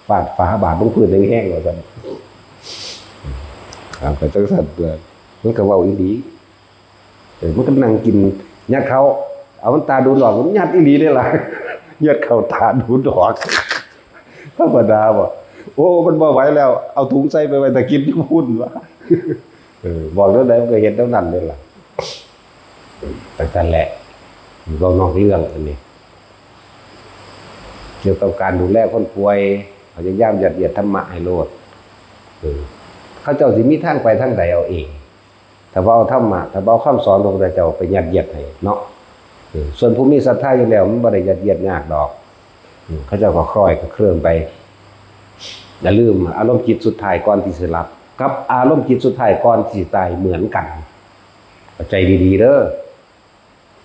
ฟาดฝาบาทลงพื้นแฮงๆ ว่าซั่น เอาไปจั่งซั้นตั๊ว มันก็เว้าอีหลี เออ มันก็นั่งกิน ยัดเข้า เอามันตาดูดออก มันยัดอีหลีเด้ล่ะ ยัดเข้าตาดูดออก ธรรมดาบ่ โอ้ มันบ่ไหวแล้ว เอาถุงใส่ไปไว้ถ้ากินอยู่พุ้นวะ เออ บอกแนวใดมันก็เฮ็ดแนวนั้นเด้ล่ะ จั่งซั้นแหละ เว้านอกเรื่องอันนี้ เกี่ยวกับการดูแลคนป่วย พยายามยัดเยียดธรรมะให้โลด เออ เขาเจ้าสิมีทางไปทางใดเอาเอง ถ้าบ่เอาธรรมะ ถ้าบ่เอาคำสอนของพระพุทธเจ้าไปยัดเยียดให้เนาะ เออ ส่วนผู้มีศรัทธาอยู่แล้ว มันบ่ได้ยัดเยียดยากดอก อืม เขาเจ้าก็ค่อยก็เคลิ้มไป อย่าลืม อารมณ์จิตสุดท้ายก่อนที่สิหลับ กับอารมณ์จิตสุดท้ายก่อนที่สิตายเหมือนกัน เข้าใจดีๆ เด้อ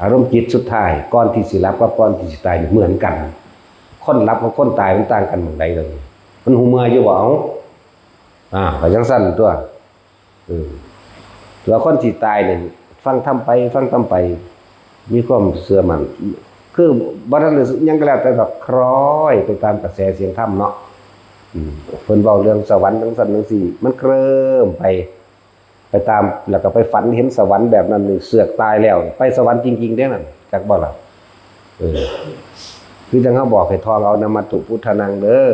อารมณ์จิตสุดท้ายก่อนที่สิหลับกับก่อนที่สิตายนี่เหมือนกัน คนหลับกับคนตายมันต่างกันหม่องใดล่ะนี่ มันฮู้เมื่ออยู่บ่ เอ้า อ่า ก็จั่งซั่นตั่ว เออ แล้วคนสิตายนี่ฟังธรรมไป ฟังธรรมไป มีความเชื่อมั่น คือบ่ทันได้หยังก็แล้วแต่ดอก คล้อยไปตามกระแสเสียงธรรมเนาะ อืม เพิ่นเว้าเรื่องสวรรค์จั่งซั่นจั่งซี้ มันเคลิ้มไป ไปตาม แล้วก็ไปฝันเห็นสวรรค์แบบนั้นนี่ เสือกตายแล้ว ไปสวรรค์จริงๆ เด้นั่น จักบ่ล่ะ เออ คือจั่งเฮาบอกให้ท่องเอา นะมัตถุพุทธานังเด้อ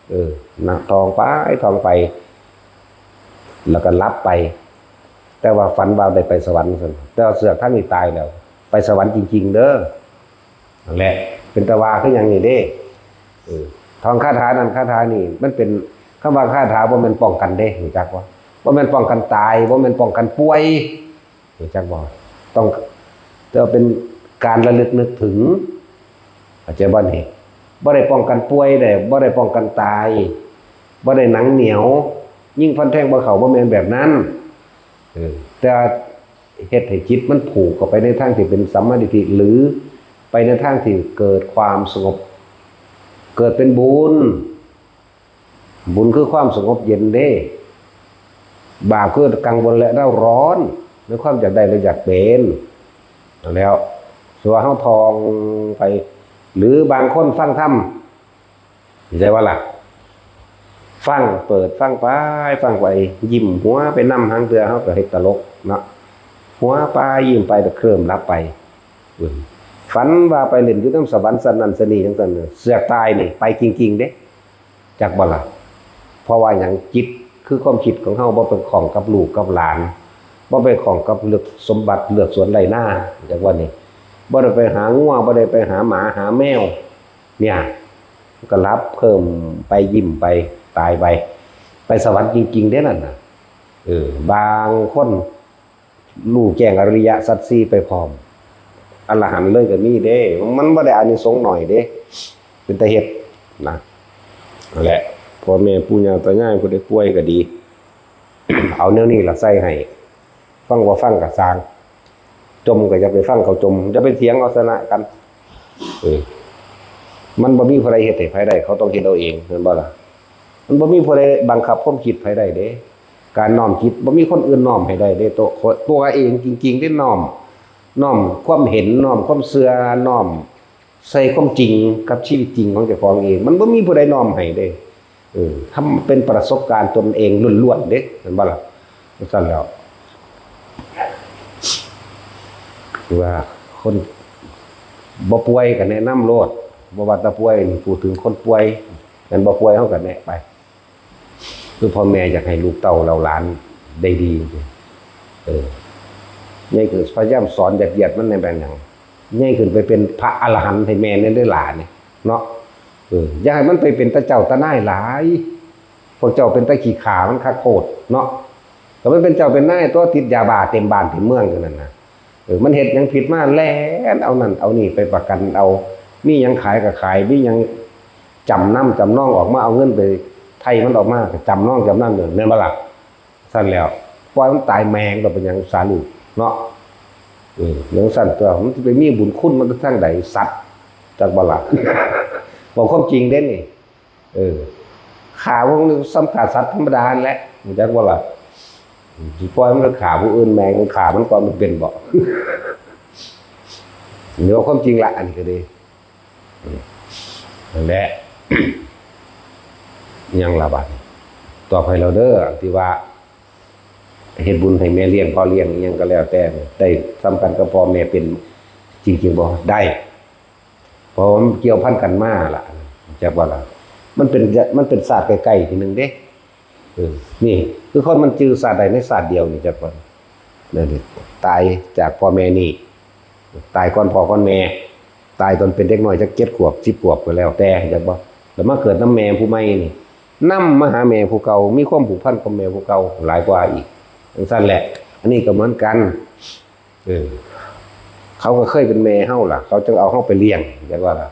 เออ นะ ท่องไป ท่องไป แล้วก็หลับไป แต่ว่าฝันว่าได้ไปสวรรค์ซั่น แต่ว่าเสือกทางนี้ตายแล้ว ไปสวรรค์จริงๆ เด้อ นั่นแหละ เป็นตาว่าคือหยังนี่เด้ เออ ท่องคาถานั้นคาถานี้ มันเป็น คำว่าคาถาบ่แม่นป้องกันเด้ รู้จักบ่ บ่แม่นป้องกันตาย บ่แม่นป้องกันป่วย รู้จักบ่ ต้อง แต่ว่าเป็นการระลึกนึกถึง เข้าใจบ่นี่ บ่ได้ป้องกันป่วยเด้ บ่ได้ป้องกันตาย บ่ได้หนังเหนียว ยิงฟันแทงบ่เข้า บ่แม่นแบบนั้น เออ แต่ว่าเฮ็ดให้จิตมันผูกเข้าไปในทางที่เป็นสัมมาทิฏฐิ หรือไปในทางที่เกิดความสงบ เกิดเป็นบุญ บุญคือความสงบเย็นเด้ บาปคือกังวลและเร่าร้อน ในความอยากได้และอยากเป็น นั่นแหล้ว ส่วนเฮาท่องไป หรือบางคนฟังธรรม เข้าใจบ่ล่ะ ฟัง เปิดฟังไป ฟังไป ยิ้มหัวไปนำ หางเทื่อเฮาก็เฮ็ดตลกเนาะ หัวไป ยิ้มไป ก็เคลิ้มหลับไป อืม ฝันว่าไปเล่นอยู่นำสวรรค์ชั้นนั้นชั้นนี้จั่งซั่นน่ะ เสือกตายนี่ ไปจริงๆ เด้ จักบ่ล่ะ เพราะว่าหยัง จิตคือความคิดของเฮา บ่ไปข้องกับลูกกับหลาน บ่ไปข้องกับเรื่องสมบัติเรื่องสวนไร่นา จักว่านี่ บ่ได้ไปหางัว บ่ได้ไปหาหมาหาแมว เนี่ย ก็หลับเคลิ้มไป ยิ้มไป ตายไป ไปสวรรค์จริงๆ เด้นั่นน่ะ เออ บางคนรู้แจ้งอริยสัจสี่ไปพร้อม อรหันต์เลยก็มีเด้ มันบ่ได้อานิสงส์น้อยเด้ เป็นตาเฮ็ดนะ นั่นแหละ พ่อแม่ปู่ย่าตายายผู้ใดป่วยก็ดี เอาแนวนี้ล่ะใส่ให้ ฟังบ่ฟังก็ซ่าง จ่มก็อย่าไปฟังเขาจ่ม อย่าไปเถียงเอาชนะกัน เออ มันบ่มีผู้ใดเฮ็ดให้ไผได้ เขาต้องเฮ็ดเอาเอง แม่นบ่ล่ะ มันบ่มีผู้ใดบังคับความคิดไผได้เด้ การน้อมจิตบ่มีคนอื่นน้อมให้ได้เด้ ตัว ตัวเองจริงๆ เด้น้อม น้อมความเห็น น้อมความเชื่อ น้อมใส่ความจริงกับชีวิตจริงของเจ้าของเอง มันบ่มีผู้ใดน้อมให้เด้ เออ ทำเป็นประสบการณ์ตนเองล้วนๆ เด้ แม่นบ่ล่ะ จั่งซั่นแล้ว คือว่าคนบ่ป่วยก็แนะนำโลด บ่ว่าแต่ป่วยนี่ พูดถึงคนป่วย แม่นบ่ ป่วยเฮาก็แนะไป คือพ่อแม่อยากให้ลูกเต้าเหล่าหลานได้ดี เออ ใหญ่ขึ้นพยายามสอนยัดเยียดมันในแบบหยัง ใหญ่ขึ้นไปเป็นพระอรหันต์ให้แม่ในเด้อหลานนี่ เนาะ เออ อย่าให้มันไปเป็นตาเจ้าตานายหลาย พวกเจ้าเป็นตาขี้ข้ามันคักโพดเนาะ ก็มันเป็นเจ้าเป็นนายตัว ติดยาบ้าเต็มบ้านเต็มเมืองอยู่นั่นน่ะ เออ มันเฮ็ดหยังผิดมา แล่นเอานั่นเอานี่ไปประกันเอา มีหยังขายก็ขาย มีหยังจำนำจำนองออกมา เอาเงินไปไถ่มันออกมา ก็จำนองจำนำอยู่ แม่นบ่ล่ะ ซั่นแล้ว ปล่อยมันตายแม่ง ก็เป็นหยังสาลูกเนาะ เออ จั่งซั่นตัว มันสิไปมีบุญคุณมันทางใด สัตว์ จักบ่ล่ะ บอกความจริงเด้นี่ เออ ฆ่าพวกนี้ซ้ำฆ่าสัตว์ธรรมดานั่นแหละ จักบ่ล่ะ สิปล่อยมันฆ่าผู้อื่นแม่ง ฆ่ามันก่อนมันเป็นบ่ เดี๋ยวความจริงละ อันนี้ก็ดี อืม นั่นแหละ ยังละบาดนี้ ตอบให้เราเด้อ ที่ว่า เฮ็ดบุญให้แม่เลี้ยงพ่อเลี้ยงอิหยังก็แล้วแต่ ได้สำคัญกับพ่อแม่เป็นจริงๆบ่ ได้ เพราะว่ามันเกี่ยวพันกันมาล่ะ จักว่าล่ะ มันเป็น มันเป็นชาติใกล้ๆ ทีหนึ่งเด้ เออ นี่ คือคนมันจือชาติใดในชาติเดียวนี่ จักว่า นั่นดิ ตายจากพ่อแม่นี่ ตายก่อนพ่อก่อนแม่ ตายตอนเป็นเด็กน้อยจักเจ็ดขวบ สิบขวบก็แล้วแต่ จักบ่ แล้วมาเกิดนำแม่ผู้ใหม่นี่ นำมาหาแม่ผู้เก่า มีความผูกพันกับแม่ผู้เก่าหลายกว่าอีก จั่งซั่นแหละ อันนี้ก็เหมือนกัน เออ เขาก็เคยเป็นแม่เฮาล่ะ เขาจึงเอาเฮาไปเลี้ยง จักว่าล่ะ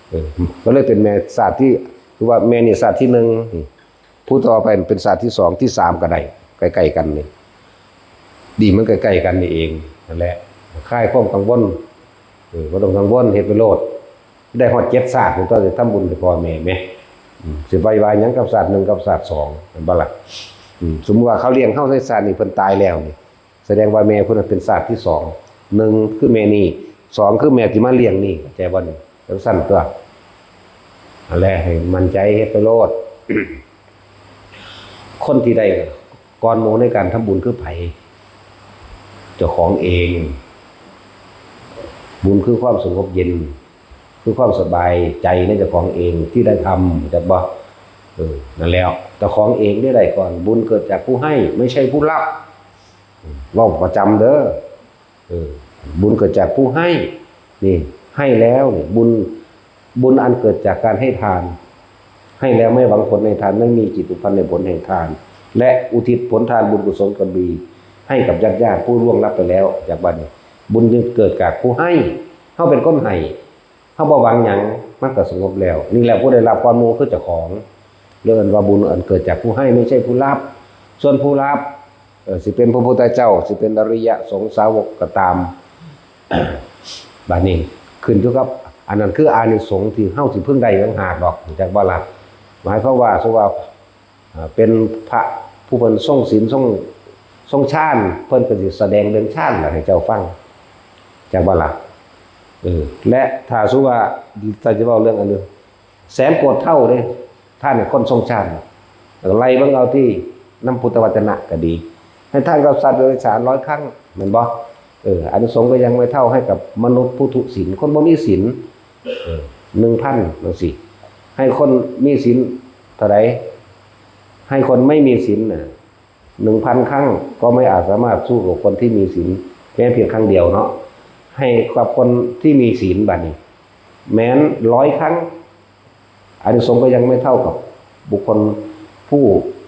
เออ ก็เลยเป็นแม่ชาติที่ คือว่าแม่นี่ชาติที่หนึ่ง นี่ ผู้ต่อไปเป็นชาติที่สอง ที่สามก็ได้ ใกล้ๆ กันนี่ ดีมันใกล้ๆ กันนี่เอง นั่นแหละ คลายความกังวล เออ บ่ต้องกังวล เฮ็ดไปโลด ได้ฮอดเจ็ดชาติ ตัวสิทำบุญให้พ่อแม่แหม อืม สิไปว่าหยังกับชาติหนึ่งกับชาติสอง แม่นบ่ล่ะ อืม สมมุติว่าเขาเลี้ยงเฮาในชาตินี้ เพิ่นตายแล้วนี่ แสดงว่าแม่เพิ่นเป็นชาติที่สอง หนึ่งคือแม่นี่ สองคือแม่ที่มาเลี้ยงนี่ เข้าใจบ่นี่ จั่งซั่นตัว อันแรกให้มั่นใจเฮ็ดไปโลด คนที่ได้ก่อนหมู่ในการทำบุญคือไผ เจ้าของเอง บุญคือความสงบเย็น คือความสบายใจในเจ้าของเองที่ได้ทำ จักบ่ เออ นั่นแหล้ว เจ้าของเองได้ได้ก่อน บุญเกิดจากผู้ให้ ไม่ใช่ผู้รับ เว้าประจำเด้อ เออ บุญเกิดจากผู้ให้ นี่ ให้แล้วนี่ บุญ บุญอันเกิดจากการให้ทาน ให้แล้วไม่หวังผลในทาน ไม่มีจิตผูกพันในผลแห่งทาน และอุทิศผลทานบุญกุศลกระบี ให้กับญาติญาติผู้ล่วงลับไปแล้ว จากบัดนี้ บุญจึงเกิดจากผู้ให้ เฮาเป็นคนให้ เฮาบ่หวังหยัง มันก็สงบแล้ว นี่แหละผู้ได้รับก่อนหมู่คือเจ้าของ เรียกว่าบุญอันเกิดจากผู้ให้ไม่ใช่ผู้รับ ส่วนผู้รับ เอ่อ สิเป็นพระพุทธเจ้า สิเป็นอริยสงฆ์สาวกก็ตาม บัดนี้ขึ้นอยู่กับ อันนั้นคืออานิสงส์ที่เฮาสิพึงได้ต่างหากดอก จักบ่ล่ะ หมายความว่า สมมุติว่า เอ่อ เป็นพระผู้เพิ่นทรงศีล ทรง ทรงฌาน เพิ่นก็สิแสดงเรื่องฌานล่ะให้เจ้าฟัง จักบ่ล่ะ เออ และถ้าสมมุติว่า ถ้าจะเว้าเรื่องอันนี้ แสนโกฏเท่าเด้ ทานให้คนทรงฌาน แล้วก็ไล่เบิ่งเอาที่นำพุทธวจนะก็ดี ให้ทานกับสัตว์เดรัจฉานร้อยครั้ง แม่นบ่ เออ อานิสงส์ก็ยังไม่เท่าให้กับมนุษย์ผู้ทุศีล คนบ่มีศีล เออ หนึ่งพัน จั่งซี้ ให้คนมีศีลเท่าใด ให้คนไม่มีศีลน่ะ หนึ่งพันครั้งก็ไม่อาจสามารถสู้กับคนที่มีศีลแม้เพียงครั้งเดียวเนาะ ให้กับคนที่มีศีลบัดนี้ แม้นร้อยครั้ง อานิสงส์ก็ยังไม่เท่ากับบุคคลผู้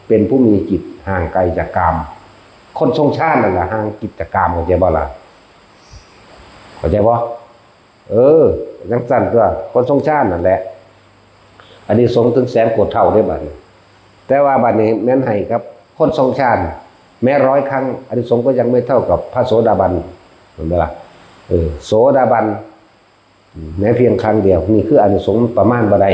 เป็นผู้มีจิตห่างไกลจากกาม คนทรงฌานนั่นล่ะห่างจิตจากกาม เข้าใจบ่ล่ะ เข้าใจบ่ เออ จั่งซั่นตัว คนทรงฌานนั่นแหละ อานิสงส์ถึงแสนโกฏเท่าเด้บัดนี้ แต่ว่าบัดนี้แม้นให้กับคนทรงฌาน แม้ร้อยครั้ง อานิสงส์ก็ยังไม่เท่ากับพระโสดาบัน เห็นบ่ล่ะ เออ โสดาบัน แม้เพียงครั้งเดียว นี่คืออานิสงส์ประมาณบ่ได้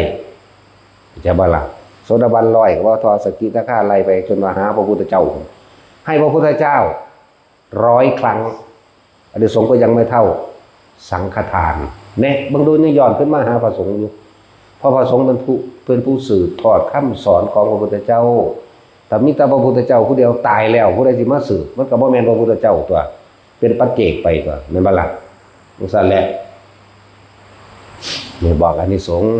เข้าใจบ่ล่ะ โสดาบันร้อย ก็ว่าทอสกิทาคาไล่ไปจนมาหาพระพุทธเจ้า ให้พระพุทธเจ้าร้อยครั้ง อานิสงส์ก็ยังไม่เท่าสังฆทาน แน่ เบิ่งดู นี่ย้อนขึ้นมาหาพระสงฆ์อยู่ เพราะพระสงฆ์เป็นผู้ เป็นผู้สืบทอดคำสอนของพระพุทธเจ้า ถ้ามีแต่พระพุทธเจ้าผู้เดียวตายแล้ว ผู้ใดสิมาสืบ มันก็บ่แม่นพระพุทธเจ้าตัว เป็นปัจเจกไปตัว แม่นบ่ล่ะ จั่งซั่นแหละ นี่บอกอานิสงส์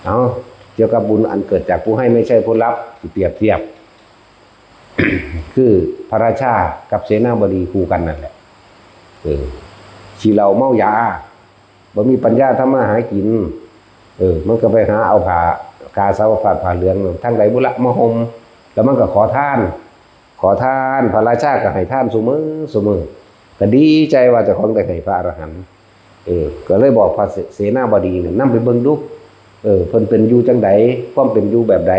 เอา เกี่ยวกับบุญอันเกิดจากผู้ให้ไม่ใช่ผู้รับ สิเปรียบเทียบ คือพระราชากับเสนาบดีคู่กันนั่นแหละ เออ ขี้เหล้าเมายา บ่มีปัญญาทำมาหากิน เออ มันก็ไปหาเอาผ้า กาสาวพัดผ้าเหลือง ทางใดบุละมาห่ม แล้วมันก็ขอทาน ขอทาน พระราชาก็ให้ทานซุมื้อซุมื้อ ก็ดีใจว่าเจ้าของได้ให้พระอรหันต์ เออ ก็เลยบอกพระเส เสนาบดีเนี่ย นำไปเบิ่งดู เออ เพิ่นเป็นอยู่จั่งใด ความเป็นอยู่แบบใด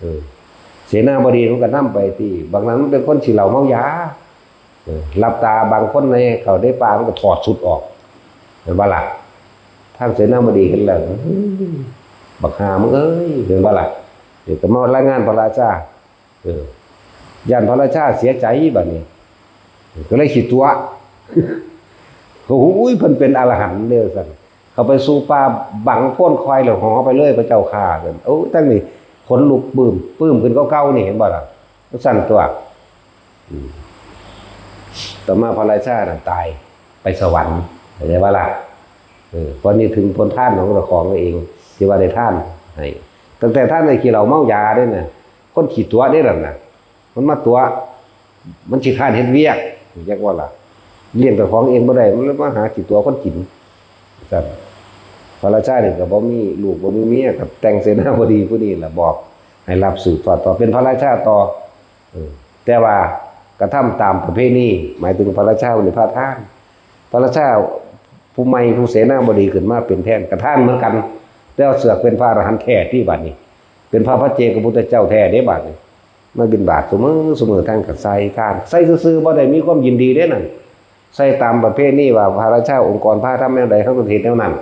เออ เสนาบดีมันก็นำไปที่ บางนั้นมันเป็นคนขี้เหล้าเมายา เออ หลับตา บางคนในเขาในป่ามันก็ถอดชุดออก แม่นบ่ล่ะ ทางเสนาบดีเห็นแล้ว อื้อหือ บักห่ามึงเอ้ย แม่นบ่ล่ะ เดี๋ยวก็มารายงานพระราชา เออ ย่านพระราชาเสียใจบัดนี้ ก็เลยขี้ตั๋ว โอ้ย เพิ่นเป็นอรหันต์เด้อซั่น เข้าไปสู่ป่าบังโคนคอยแล้วหอไปเลยพระเจ้าข้าซั่น โอ้ย ทั้งนี้ขนลุกปึ้ม ปึ้มขึ้นกว่าเก่านี่ เห็นบ่ล่ะ ซั่นตัว อืม ต่อมาพระราชาน่ะตาย ไปสวรรค์ เข้าใจบ่ล่ะ เออ พอนี้ถึงผลทานของเจ้าของเอง ที่ว่าได้ทานให้ ตั้งแต่ทานได้ขี้เหล้าเมายาเด้น่ะ คนขี้ตั๋วเด้นั่นน่ะ มันมาตั๋ว มันขี้คร้านเฮ็ดเวียก จักว่าล่ะ เลี้ยงเจ้าของเองบ่ได้ มันเลยมาหาขี้ตั๋วคนกิน ซั่น พระราชานี่ก็บ่มีลูกบ่มีเมีย ก็แต่งเสนาบดีผู้นี้ล่ะ บอกให้รับสืบทอดต่อ เป็นพระราชาต่อ เออ แต่ว่ากระทำตามประเพณี หมายถึงพระราชาผู้นี้พระทาน พระราชาผู้ใหม่ผู้เสนาบดีขึ้นมาเป็นแทนกระทานเหมือนกัน แต่ว่าเสือกเป็นพระอรหันต์แท้ที่บัดนี้ เป็นพระปัจเจกพุทธเจ้าแท้เด้บัดนี้ มาบิณฑบาตซุมื้อซุมื้อ ทั้งก็ใส่ทาน ใส่ซื่อๆ บ่ได้มีความยินดีเด้นั่น ใส่ตามประเพณีว่าพระราชาองค์กรพาทำแนวใด เขาก็สิเฮ็ดแนวนั้น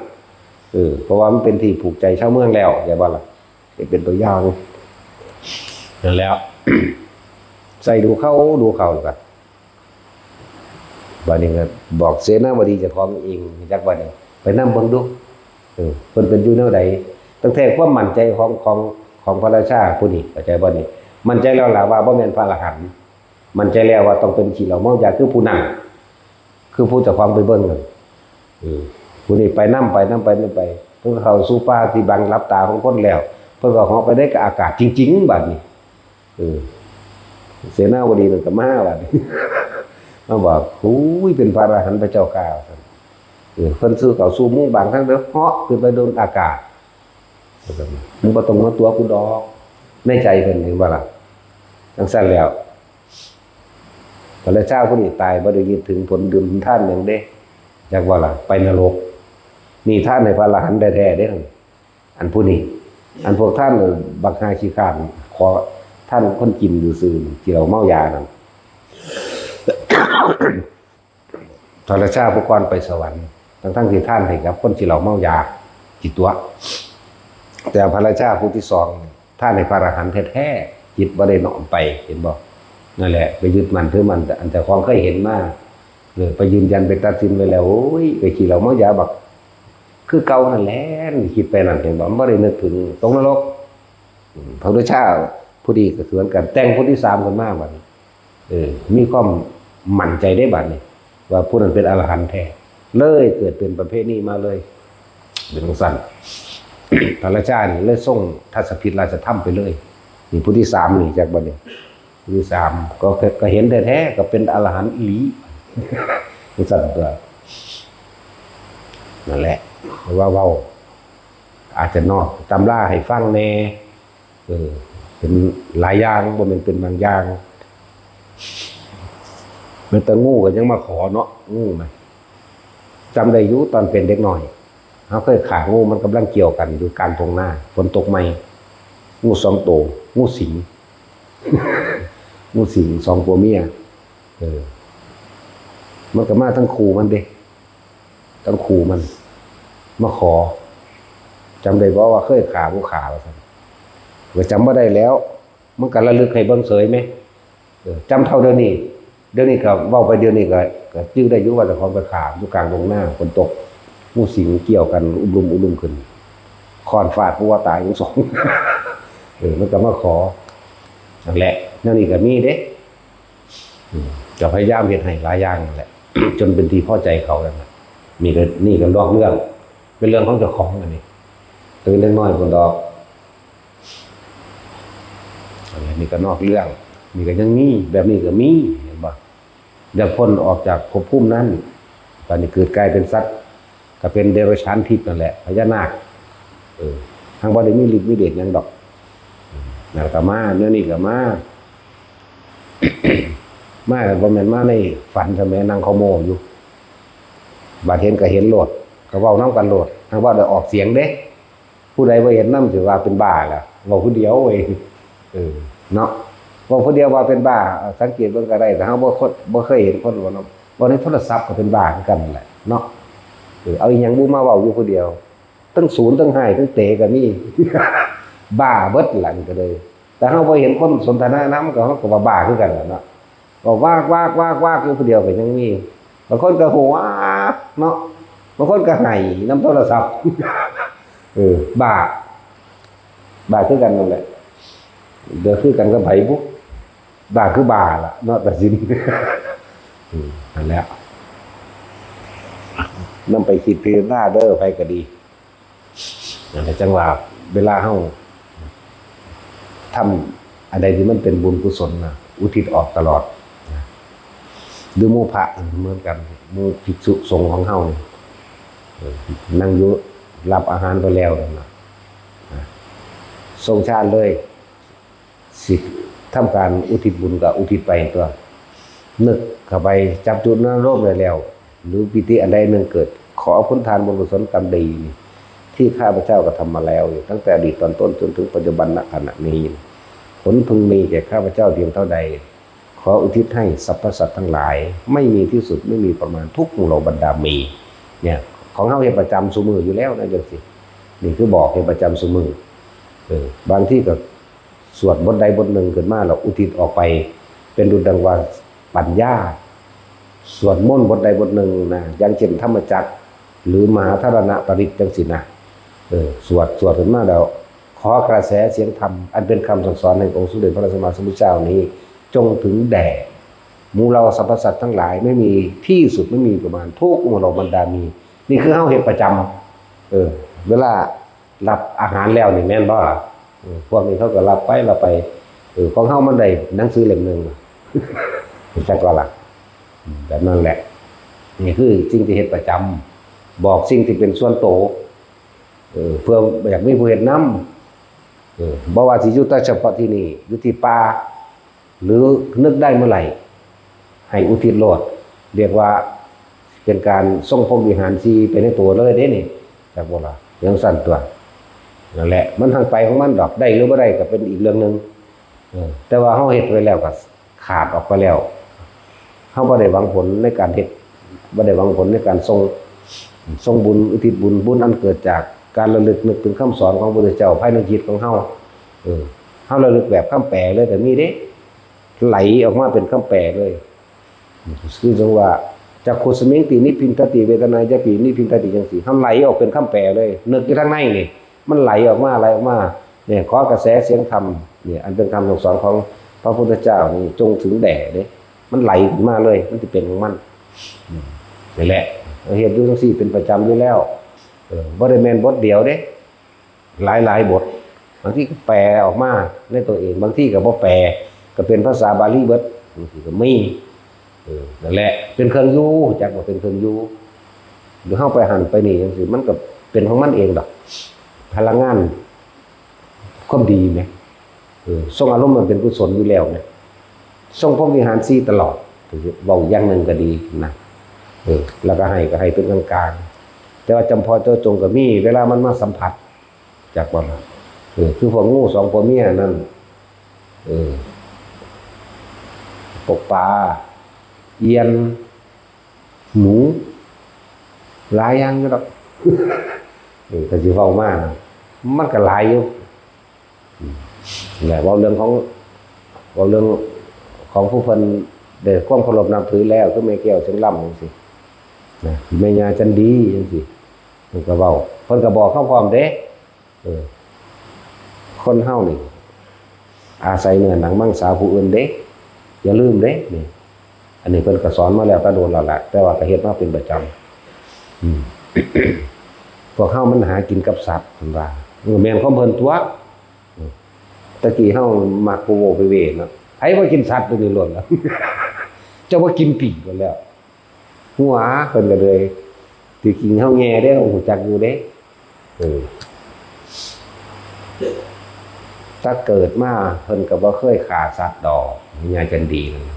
เออ เพราะว่ามันเป็นที่ผูกใจชาวเมืองแล้ว เข้าใจบ่ล่ะ นี่เป็นตัวอย่าง นั่นแหล้ว ใส่ดูเข้า ดูเข้าแล้วก็ บัดนี้ก็บอกเสนาบดีเจ้าของเอง จักบัดนี้ ไปนำเบิ่งดู เออ เพิ่นเป็นอยู่แนวใด ตั้งแต่ความมั่นใจของ ของ ของพระราชาผู้นี้ เข้าใจบ่นี่ มั่นใจแล้วล่ะว่าบ่แม่นพระอรหันต์ มั่นใจแล้วว่าต้องเป็นขี้เหล้าเมายา คือผู้นั้น คือผู้เจ้าของไปเบิ่งนั่น เออ ผู้นี้ไปนำ ไปนำ ไปนำ ไป เพิ่นก็เข้าสู่ป่าที่บังหลับตาของคนแล้ว เพิ่นก็เหาะไปในอากาศจริงๆ บัดนี้ เออ เสนาบดีนั่นก็มาบัดนี้ มาบอก "โอ้ย เป็นพระอรหันต์พระเจ้าข้า" ว่าซั่น เออ เพิ่นสู่เข้าสู่มุมบังทางเดียว เหาะขึ้นไปโดนอากาศ ว่าซั่น "มึงบ่ต้องมาตั๋วกูดอก" ในใจเพิ่น เห็นบ่ล่ะ จั่งซั่นแล้ว พระราชาผู้นี้ตายบ่ได้คิดถึงผลบุญทานหยังเด้ จักว่าล่ะ ไปนรก นี่ทานให้พระอรหันต์แท้ๆ เด้ อันผู้นี้ อันพวกท่านบักฮาขี้ข้าน ขอท่านคนกินอยู่ซื่อๆ กินเหล้าเมายานั่น พระราชาผู้ก่อนไปสวรรค์ ทั้งๆ ที่ท่านให้กับคนกินเหล้าเมายา กี่ตัว แต่พระราชาผู้ที่สอง ท่านให้พระอรหันต์แท้ๆ จิตบ่ได้น้อมไป เห็นบ่ นั่นแหละ ไปยึดมั่นถือมั่น อันเจ้าของเคยเห็นมา เออ ไปยืนยันไปตัดสินไว้แล้ว โอ้ย ไปกินเหล้าเมายาบัก คือเก่านั่นแหละ คิดไปนั่น เห็นบ่ บ่ได้นึกถึงตกนรก อืม พระพุทธเจ้าผู้ดีก็คือกัน แต่งคนที่สามขึ้นมาบัดนี้ เออ มีความมั่นใจได้บัดนี้ ว่าผู้นั้นเป็นอรหันต์แท้ เลยเกิดเป็นประเพณีมาเลย เป็นจั่งซั่น พระราชานี่เลยทรงทัศพิธราชธรรมไปเลย นี่ผู้ที่สามนี่ จักบัดนี้ ผู้ที่สาม ก็ ก็เห็นแท้ๆ ก็เป็นอรหันต์อีหลี จั่งซั่นตัว นั่นแหละ ว่าเว้า อาจจะนอกตำราให้ฟังแน่ เออ เป็นหลายอย่าง บ่แม่นเป็นบางอย่าง แม้แต่งูก็ยังมาขอเนาะ งูนะ จำได้อยู่ตอนเป็นเด็กน้อย เฮาเคยฆ่างู มันกำลังเกี่ยวกันอยู่กลางทุ่งนา ฝนตกใหม่ งูสองตัว งูสิง งูสิงสองผัวเมีย เออ มันก็มาทั้งคู่มันเด้ ทั้งคู่มัน มาขอ จำได้บ่ว่าเคยฆ่าบ่ฆ่า ว่าซั่น ก็จำบ่ได้แล้ว มันก็ระลึกให้เบิ่งเสยแหม เออ จำเท่าเดี๋ยวนี้ เดี๋ยวนี้ก็เว้าไปเดี๋ยวนี้ก็ ก็จื่อได้อยู่ว่าเจ้าของไปฆ่าอยู่กลางทุ่งนา ฝนตก งูสิงเกี่ยวกัน อุบลุมอุบลุมขึ้น ค้อนฟาดหัวตายทั้งสอง เออ มันก็มาขอ นั่นแหละ แนวนี้ก็มีเด้ อืม ก็พยายามเฮ็ดให้หลายอย่างนั่นแหละ จนเป็นที่พอใจเขานั่นแหละ นี่ก็ นี่ก็นอกเรื่อง เป็นเรื่องของเจ้าของอันนี้ ตัวเล็กน้อยคนดอก อันนี้ก็นอกเรื่อง นี่ก็ยังมี แบบนี้ก็มี เห็นบ่ อยากพ้นออกจากภพภูมินั้น บัดนี้เกิดกลายเป็นสัตว์ ก็เป็นเดรัจฉานทิพย์นั่นแหละ พญานาค เออ ทางบ่ได้มีฤทธิ์มีเดชหยังดอก นั่นก็มา แนวนี้ก็มา มาก็บ่แม่นมาในฝันซะแหม นั่งขโมยอยู่ บัดเห็นก็เห็นโลด ก็เว้านำกันโลด ทางบ่ได้ออกเสียงเด้ ผู้ใดบ่เห็นนำสิว่าเป็นบ้าล่ะ เว้าผู้เดียวเว้ย เออ เนาะ เว้าผู้เดียวว่าเป็นบ้า สังเกตเบิ่งก็ได้ แต่เฮาบ่คน บ่เคยเห็นคนเว้านำ เว้าในโทรศัพท์ก็เป็นบ้าคือกันนั่นแหละเนาะ เออ เอาอีหยังบุมาเว้าอยู่ผู้เดียว ทั้งสูนทั้งไห้ทั้งเต๋ก็มี บ้าเบิดหลังก็เลย แต่เฮาบ่เห็นคนสนทนานำ ก็เฮาก็ว่าบ้าคือกันล่ะเนาะ ก็วากวากวากวากอยู่ผู้เดียวก็ยังมี บางคนก็หัวเนาะ บางคนก็ไห้นำโทรศัพท์ เออ บ้า บ้าคือกันนั่นแหละ เดี๋ยวคือกันกับไผบุ บ้าคือบ้าล่ะเนาะ ตัดสิน อืม นั่นแหละ นำไปคิดพิจารณาเด้อ ไผก็ดี นั่นแหละ จั่งว่าเวลาเฮาทำอันใดที่มันเป็นบุญกุศลนะ อุทิศออกตลอดนะ หรือหมู่พระเหมือนกัน หมู่ภิกษุสงฆ์ของเฮานี่ เออ นั่งอยู่ รับอาหารไปแล้วนั่นน่ะ นะ ทรงฌานเลย สิทำการอุทิศบุญก็อุทิศไปตัว นึกเข้าไปจับจุดนั้นรวมได้แล้ว หรือปีติอันใดหนึ่งเกิด ขอผลทานบุญกุศลกรรมดีนี่ ที่ข้าพเจ้ากระทำมาแล้วอยู่ตั้งแต่อดีตตอนต้นจนถึงปัจจุบันณขณะนี้ ผลพึงมีแก่ข้าพเจ้าเพียงเท่าใด ขออุทิศให้สรรพสัตว์ทั้งหลาย ไม่มีที่สุดไม่มีประมาณทุกหมู่เหล่าบรรดามี เนี่ย ของเฮาเฮ็ดประจำซุมื้ออยู่แล้วนะจังซี่ นี่คือบอกเฮ็ดประจำซุมื้อ เออ บางทีก็สวดบทใดบทหนึ่งขึ้นมาแล้วอุทิศออกไป เป็นดุจดังว่าปัญญา สวดมนต์บทใดบทหนึ่งนะ อย่างเช่นธรรมจักร หรือมหาธารณปริตรจังซี่นะ เออ สวด สวดขึ้นมาแล้ว ขอกระแสเสียงธรรม อันเป็นคำสั่งสอนแห่งองค์สมเด็จพระสัมมาสัมพุทธเจ้านี้ จงถึงแด่หมู่เหล่าสรรพสัตว์ทั้งหลาย ไม่มีที่สุดไม่มีประมาณทุกหมู่เหล่าบรรดามี นี่คือเฮาเฮ็ดประจำ เออ เวลารับอาหารแล้วนี่แม่นบ่ล่ะ เออ พวกนี้เขาก็รับไป รับไป เออ ของเฮามันได้หนังสือเล่มหนึ่ง จักว่าล่ะ อืม แบบนั้นแหละ นี่คือสิ่งที่เฮ็ดประจำ บอกสิ่งที่เป็นส่วนโต เออ เพื่ออยากมีผู้เฮ็ดนำ เออ บ่ว่าสิอยู่แต่เฉพาะที่นี่ อยู่ที่ป่า หรือนึกได้เมื่อไหร่ ให้อุทิศโลด เรียกว่าเป็นการทรงพรหมวิหารสี่ไปในตัวเลยเด้นี่ จักบ่ล่ะ จังซั่นตัว นั่นแหละ มันทางไปของมันดอก ได้หรือบ่ได้ก็เป็นอีกเรื่องหนึ่ง เออ แต่ว่าเฮาเฮ็ดไว้แล้วก็ขาดออกไปแล้ว เฮาบ่ได้หวังผลในการเฮ็ด บ่ได้หวังผลในการส่ง ส่งบุญ อุทิศบุญ บุญอันเกิดจากการระลึกนึกถึงคำสอนของพระพุทธเจ้าภายในจิตของเฮา เออ เฮาระลึกแบบคำแปลเลยก็มีเด้ ไหลออกมาเป็นคำแปลเลย คือจังว่า จักขุสมิงตินิพพินทติ เวทนายาปินิพพินทติ จังซี่ เฮาไหลออกเป็นคำแปลเลย นึกอยู่ทางในนี่ มันไหลออกมา ไหลออกมา เนี่ย ขอกระแสเสียงธรรม เนี่ย อันเป็นคำสั่งสอนของพระพุทธเจ้านี่ จงถึงแด่เด้ มันไหลขึ้นมาเลย มันสิเป็นของมัน อืม นี่แหละ เฮ็ดอยู่จังซี่เป็นประจำอยู่แล้ว เออ บ่ได้แม่นบทเดียวเด้ หลายๆบท บางทีก็แปลออกมาในตัวเอง บางทีก็บ่แปล ก็เป็นภาษาบาลีเบิด บางทีก็มี เออ นั่นแหละ เป็นเครื่องอยู่ จักว่าเป็นเครื่องอยู่ หรือเฮาไปหั่นไปนี่จังซี่ มันก็เป็นของมันเองดอก พลังงานความดีแหม เออ ทรงอารมณ์มันเป็นกุศลอยู่แล้วแหม ทรงพรหมวิหารสี่ตลอด เว้าอย่างหนึ่งก็ดีนะ เออ แล้วก็ให้ก็ให้เป็นกลางๆ แต่ว่าจำเพาะเจาะจงก็มี เวลามันมาสัมผัส จักบ่ล่ะ เออ คือพวกงูสองผัวเมียนั่น เออ พวกปลา เอียน หมู หลายอย่างอยู่ดอก เออ ก็สิเว้ามานะ มันก็หลายอยู่ อืม แหละ เว้าเรื่องของ เว้าเรื่องของผู้เพิ่นได้ความเคารพนับถือแล้ว คือแม่แก้วเสียงลำจังซี่นะ แม่ย่าจันดีจังซี่ เพิ่นก็เว้า เพิ่นก็บอกเฮาพร้อมเด้ เออ คนเฮานี่ อาศัยเนื้อหนังมังสาผู้อื่นเด้ อย่าลืมเด้ นี่ อันนี้เพิ่นก็สอนมาแล้วแต่โดนแล้วล่ะ แต่ว่าก็เฮ็ดมาเป็นประจำ อืม พวกเฮามันหากินกับสัตว์ เพิ่นว่า เออ แม่นของเพิ่นตั๊ว อืม ตะกี้เฮามักโวโวไปเวเนาะ ไผบ่กินสัตว์ตัวนี้ล้วนแล้ว เจ้าบ่กินติ ล้วนแล้ว หัว เพิ่นก็เลย ที่จริงเฮาแง่เด้ เฮารู้จักอยู่เด้ เออ ถ้าเกิดมาเพิ่นก็บ่เคยฆ่าสัตว์ดอก แม่ย่าจันดีนั่นน่ะ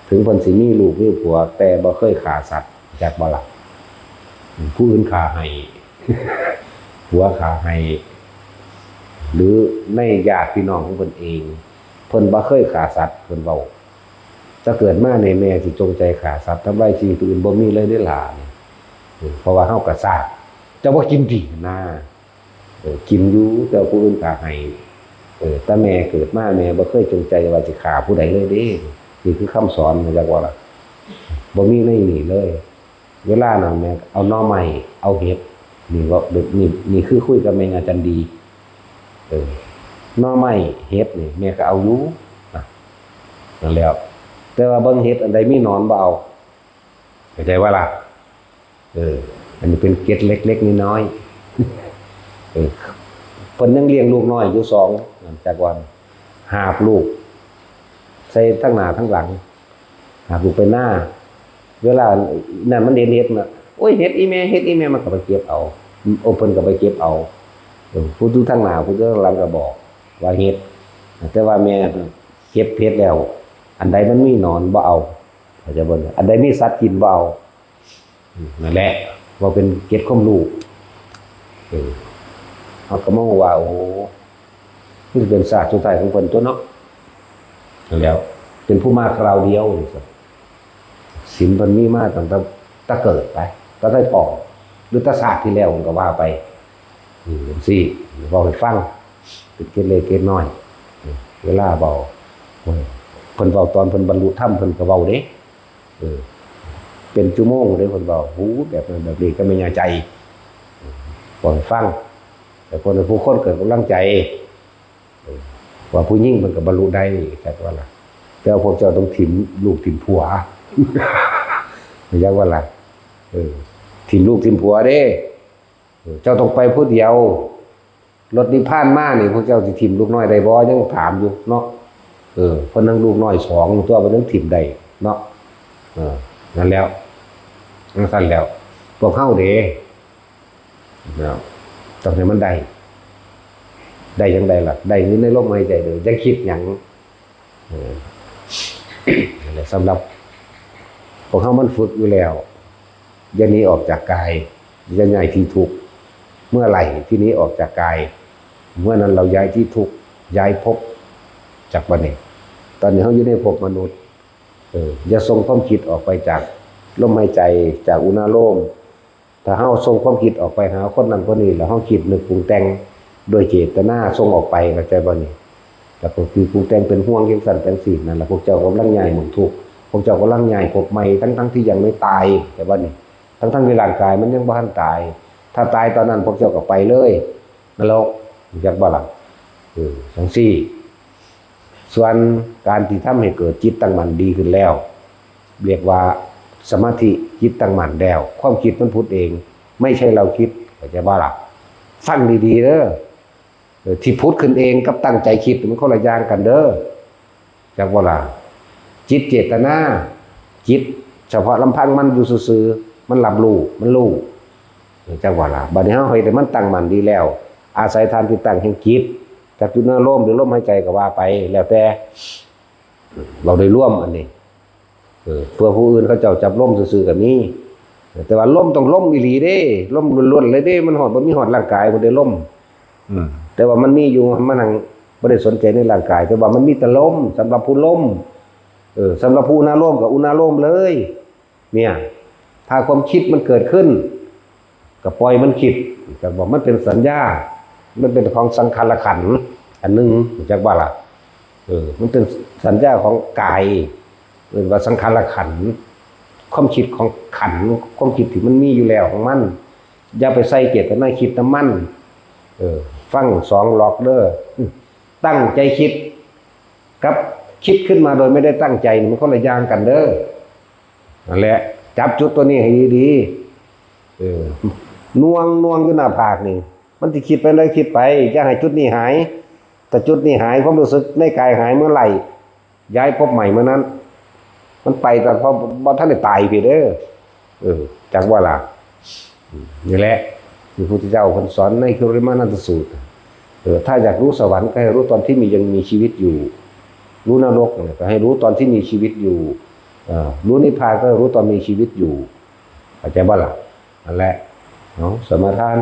ถึงเพิ่นสิมีลูกมีผัว แต่บ่เคยฆ่าสัตว์ จักบ่ล่ะ ผู้อื่นฆ่าให้ ผัวฆ่าให้ หรือในญาติพี่น้องของเพิ่นเอง เพิ่นบ่เคยฆ่าสัตว์ เพิ่นเว้า ถ้าเกิดมานี่แม่สิจงใจฆ่าสัตว์ทำลายชีวิตผู้อื่น บ่มีเลยเด้หล่านี่ เออ เพราะว่าเฮาก็ทราบ เจ้าบ่กินติ นะ เออ กินอยู่ แต่ผู้อื่นฆ่าให้ เออ แต่แม่เกิดมาแม่บ่เคยจงใจว่าสิฆ่าผู้ใดเลยเด้ นี่คือคำสอน จักว่าล่ะ บ่มีในนี่เลย เวลานั้นแม่เอาหน่อไม้ เอาเห็ด นี่ว่า นี่ นี่คือคุยกับแม่ย่าจันดี เออ หน่อไม้ เห็ดนี่แม่ก็เอาอยู่ นะ นั่นแหล้ว แต่ว่าเบิ่งเห็ดอันใดมีหนอนบ่เอา เข้าใจบ่ล่ะ เออ อันนี้เป็นเกร็ดเล็กๆน้อยๆ เออ เพิ่นยังเลี้ยงลูกน้อยอยู่สอง จักว่า หาบลูก ใส่ทั้งหน้าทั้งหลัง หาบลูกไปนา เวลานั้นมันเห็นเห็ดน่ะ โอ้ย เห็ดอีแม่ เห็ดอีแม่ มันก็ไปเก็บเอา โอ้ เพิ่นก็ไปเก็บเอา เออ ผู้อยู่ทางหน้า ผู้อยู่ทางหลังก็บอกว่าเห็ด แต่ว่าแม่เก็บเห็ดแล้ว อันใดมันมีหนอนบ่เอา เข้าใจบ่ อันใดมีสัตว์กินบ่เอา อืม นั่นแหละ ว่าเป็นเกร็ดความรู้ เออ เฮาก็มองว่า โอ้ มันสิเป็นชาติสุดท้ายของเพิ่นตั๊วเนาะ นั่นแหล้ว เป็นผู้มาคราวเดียวนี่สิ ศีลเพิ่นมีมาตั้งแต่ แต่เกิดไป ตั้งแต่ท้อง หรือแต่ชาติที่แล้วก็ว่าไป อืม จั่งซี้ เว้าให้ฟัง เป็นเกร็ดเล็กเกร็ดน้อย เวลาเว้า เพิ่นเว้าตอนเพิ่นบรรลุธรรม เพิ่นก็เว้าเด้ เออ เป็นชั่วโมงเด้ เพิ่นเว้า โอ้ แบบนั้นแบบนี้ กับแม่ย่าใจ๋ เว้าให้ฟัง แต่คนผู้คนเกิดกำลังใจ เออ ว่าผู้หญิงมันก็บรรลุได้ จักว่าล่ะ แต่ว่าพวกเจ้าต้องถิ่มลูกถิ่มผัว จักว่าล่ะ เออ ถิ่มลูกถิ่มผัวเด้ เออ เจ้าต้องไปผู้เดียว รถนิพพานมานี่ พวกเจ้าสิถิ่มลูกน้อยได้บ่ ยังถามอยู่เนาะ เออ เพิ่นยังลูกน้อยสองตัว เพิ่นยังถิ่มได้เนาะ เออ นั่นแล้ว จั่งซั้นแล้ว พวกเฮาเด้ เนาะ ต้องให้มันได้ ได้จั่งใดล่ะ ได้อยู่ในลมหายใจเด้อ อย่าคิดหยัง เออ นั่นแหละ สำหรับพวกเฮามันฝึกอยู่แล้ว อย่าหนีออกจากกาย อย่าย้ายที่ทุกข์ เมื่อไหร่ที่หนีออกจากกาย เมื่อนั้นเราย้ายที่ทุกข์ ย้ายภพ จากบัดนี้ ตอนนี้เฮาอยู่ในภพมนุษย์ เออ อย่าส่งความคิดออกไปจากลมหายใจ จากอุณาโลม ถ้าเฮาส่งความคิดออกไปหาคนนั้นคนนี้ แล้วเฮาคิดนึกปรุงแต่งโดยเจตนาส่งออกไป เข้าใจบ่นี่ แล้วก็คือปรุงแต่งเป็นห่วงจั่งซั้นจั่งซี้ นั่นล่ะ พวกเจ้ากำลังย้ายหม่องทุกข์ พวกเจ้ากำลังย้ายภพใหม่ ทั้งๆที่ยังไม่ตาย เข้าใจบ่นี่ ทั้งๆที่ร่างกายมันยังบ่ทันตาย ถ้าตายตอนนั้นพวกเจ้าก็ไปเลย นรก จักบ่ล่ะ เออ จั่งซี้ ส่วนการที่ทำให้เกิดจิตตั้งมั่นดีขึ้นแล้ว เรียกว่าสมาธิ จิตตั้งมั่นแล้ว ความคิดมันผุดเอง ไม่ใช่เราคิด เข้าใจบ่ล่ะ ฟังดีๆเด้อ เออ ที่ผุดขึ้นเองกับตั้งใจคิดมันคนละอย่างกันเด้อ จักบ่ล่ะ จิตเจตนา จิตเฉพาะลำพังมันอยู่ซื่อๆ มันรับรู้ มันรู้ จักบ่ล่ะ บัดนี้เฮาเฮ็ดให้มันตั้งมั่นดีแล้ว อาศัยฐานที่ตั้งแห่งจิต จักอยู่ในลมหรือลมหายใจก็ว่าไป แล้วแต่ เราได้ร่วมอันนี้ เออ เพื่อผู้อื่นเขาเจ้าจับลมซื่อๆก็มี แต่ว่าลมต้องลมอีหลีเด้ ลมล้วนๆเลยเด้ มันฮอดบ่มีฮอดร่างกายบ่ได้ลม อืม แต่ว่ามันมีอยู่ มันหังบ่ได้สนใจในร่างกาย แต่ว่ามันมีแต่ลม สำหรับผู้ลม เออ สำหรับผู้อุณาโลมก็อุณาโลมเลย เนี่ย ถ้าความคิดมันเกิดขึ้น ก็ปล่อยมันคิด ก็บอกมันเป็นสัญญา มันเป็นของสังขารขันธ์อันหนึ่ง จักว่าล่ะ เออ มันเป็นสัญญาของกาย เรียกว่าสังขารขันธ์ ความคิดของขันธ์ ความคิดที่มันมีอยู่แล้วของมัน อย่าไปใส่เจตนาคิดนำมัน เออ ฟังสองหลอกเด้อ ตั้งใจคิด กับคิดขึ้นมาโดยไม่ได้ตั้งใจนี่มันคนละอย่างกันเด้อ นั่นแหละ จับจุดตัวนี้ให้ดีๆ เออ หน่วง หน่วงอยู่หน้าผากนี่ มันสิคิดไปเลยคิดไป อย่าให้จุดนี้หาย ถ้าจุดนี้หาย ความรู้สึกในกายหายเมื่อไหร่ ย้ายภพใหม่เมื่อนั้น มันไปตอนพอบ่ทันได้ตายพี้เด้อ เออ จักว่าล่ะ อืม นี่แหละ ที่พระพุทธเจ้าเพิ่นสอนในคุริมานันทสูตร เออ ถ้าอยากรู้สวรรค์ก็ให้รู้ตอนที่มี ยังมีชีวิตอยู่ รู้นรกเนี่ยก็ให้รู้ตอนที่มีชีวิตอยู่ เออ รู้นิพพานก็ให้รู้ตอนมีชีวิตอยู่ เข้าใจบ่ล่ะ นั่นแหละ เนาะ สมาทาน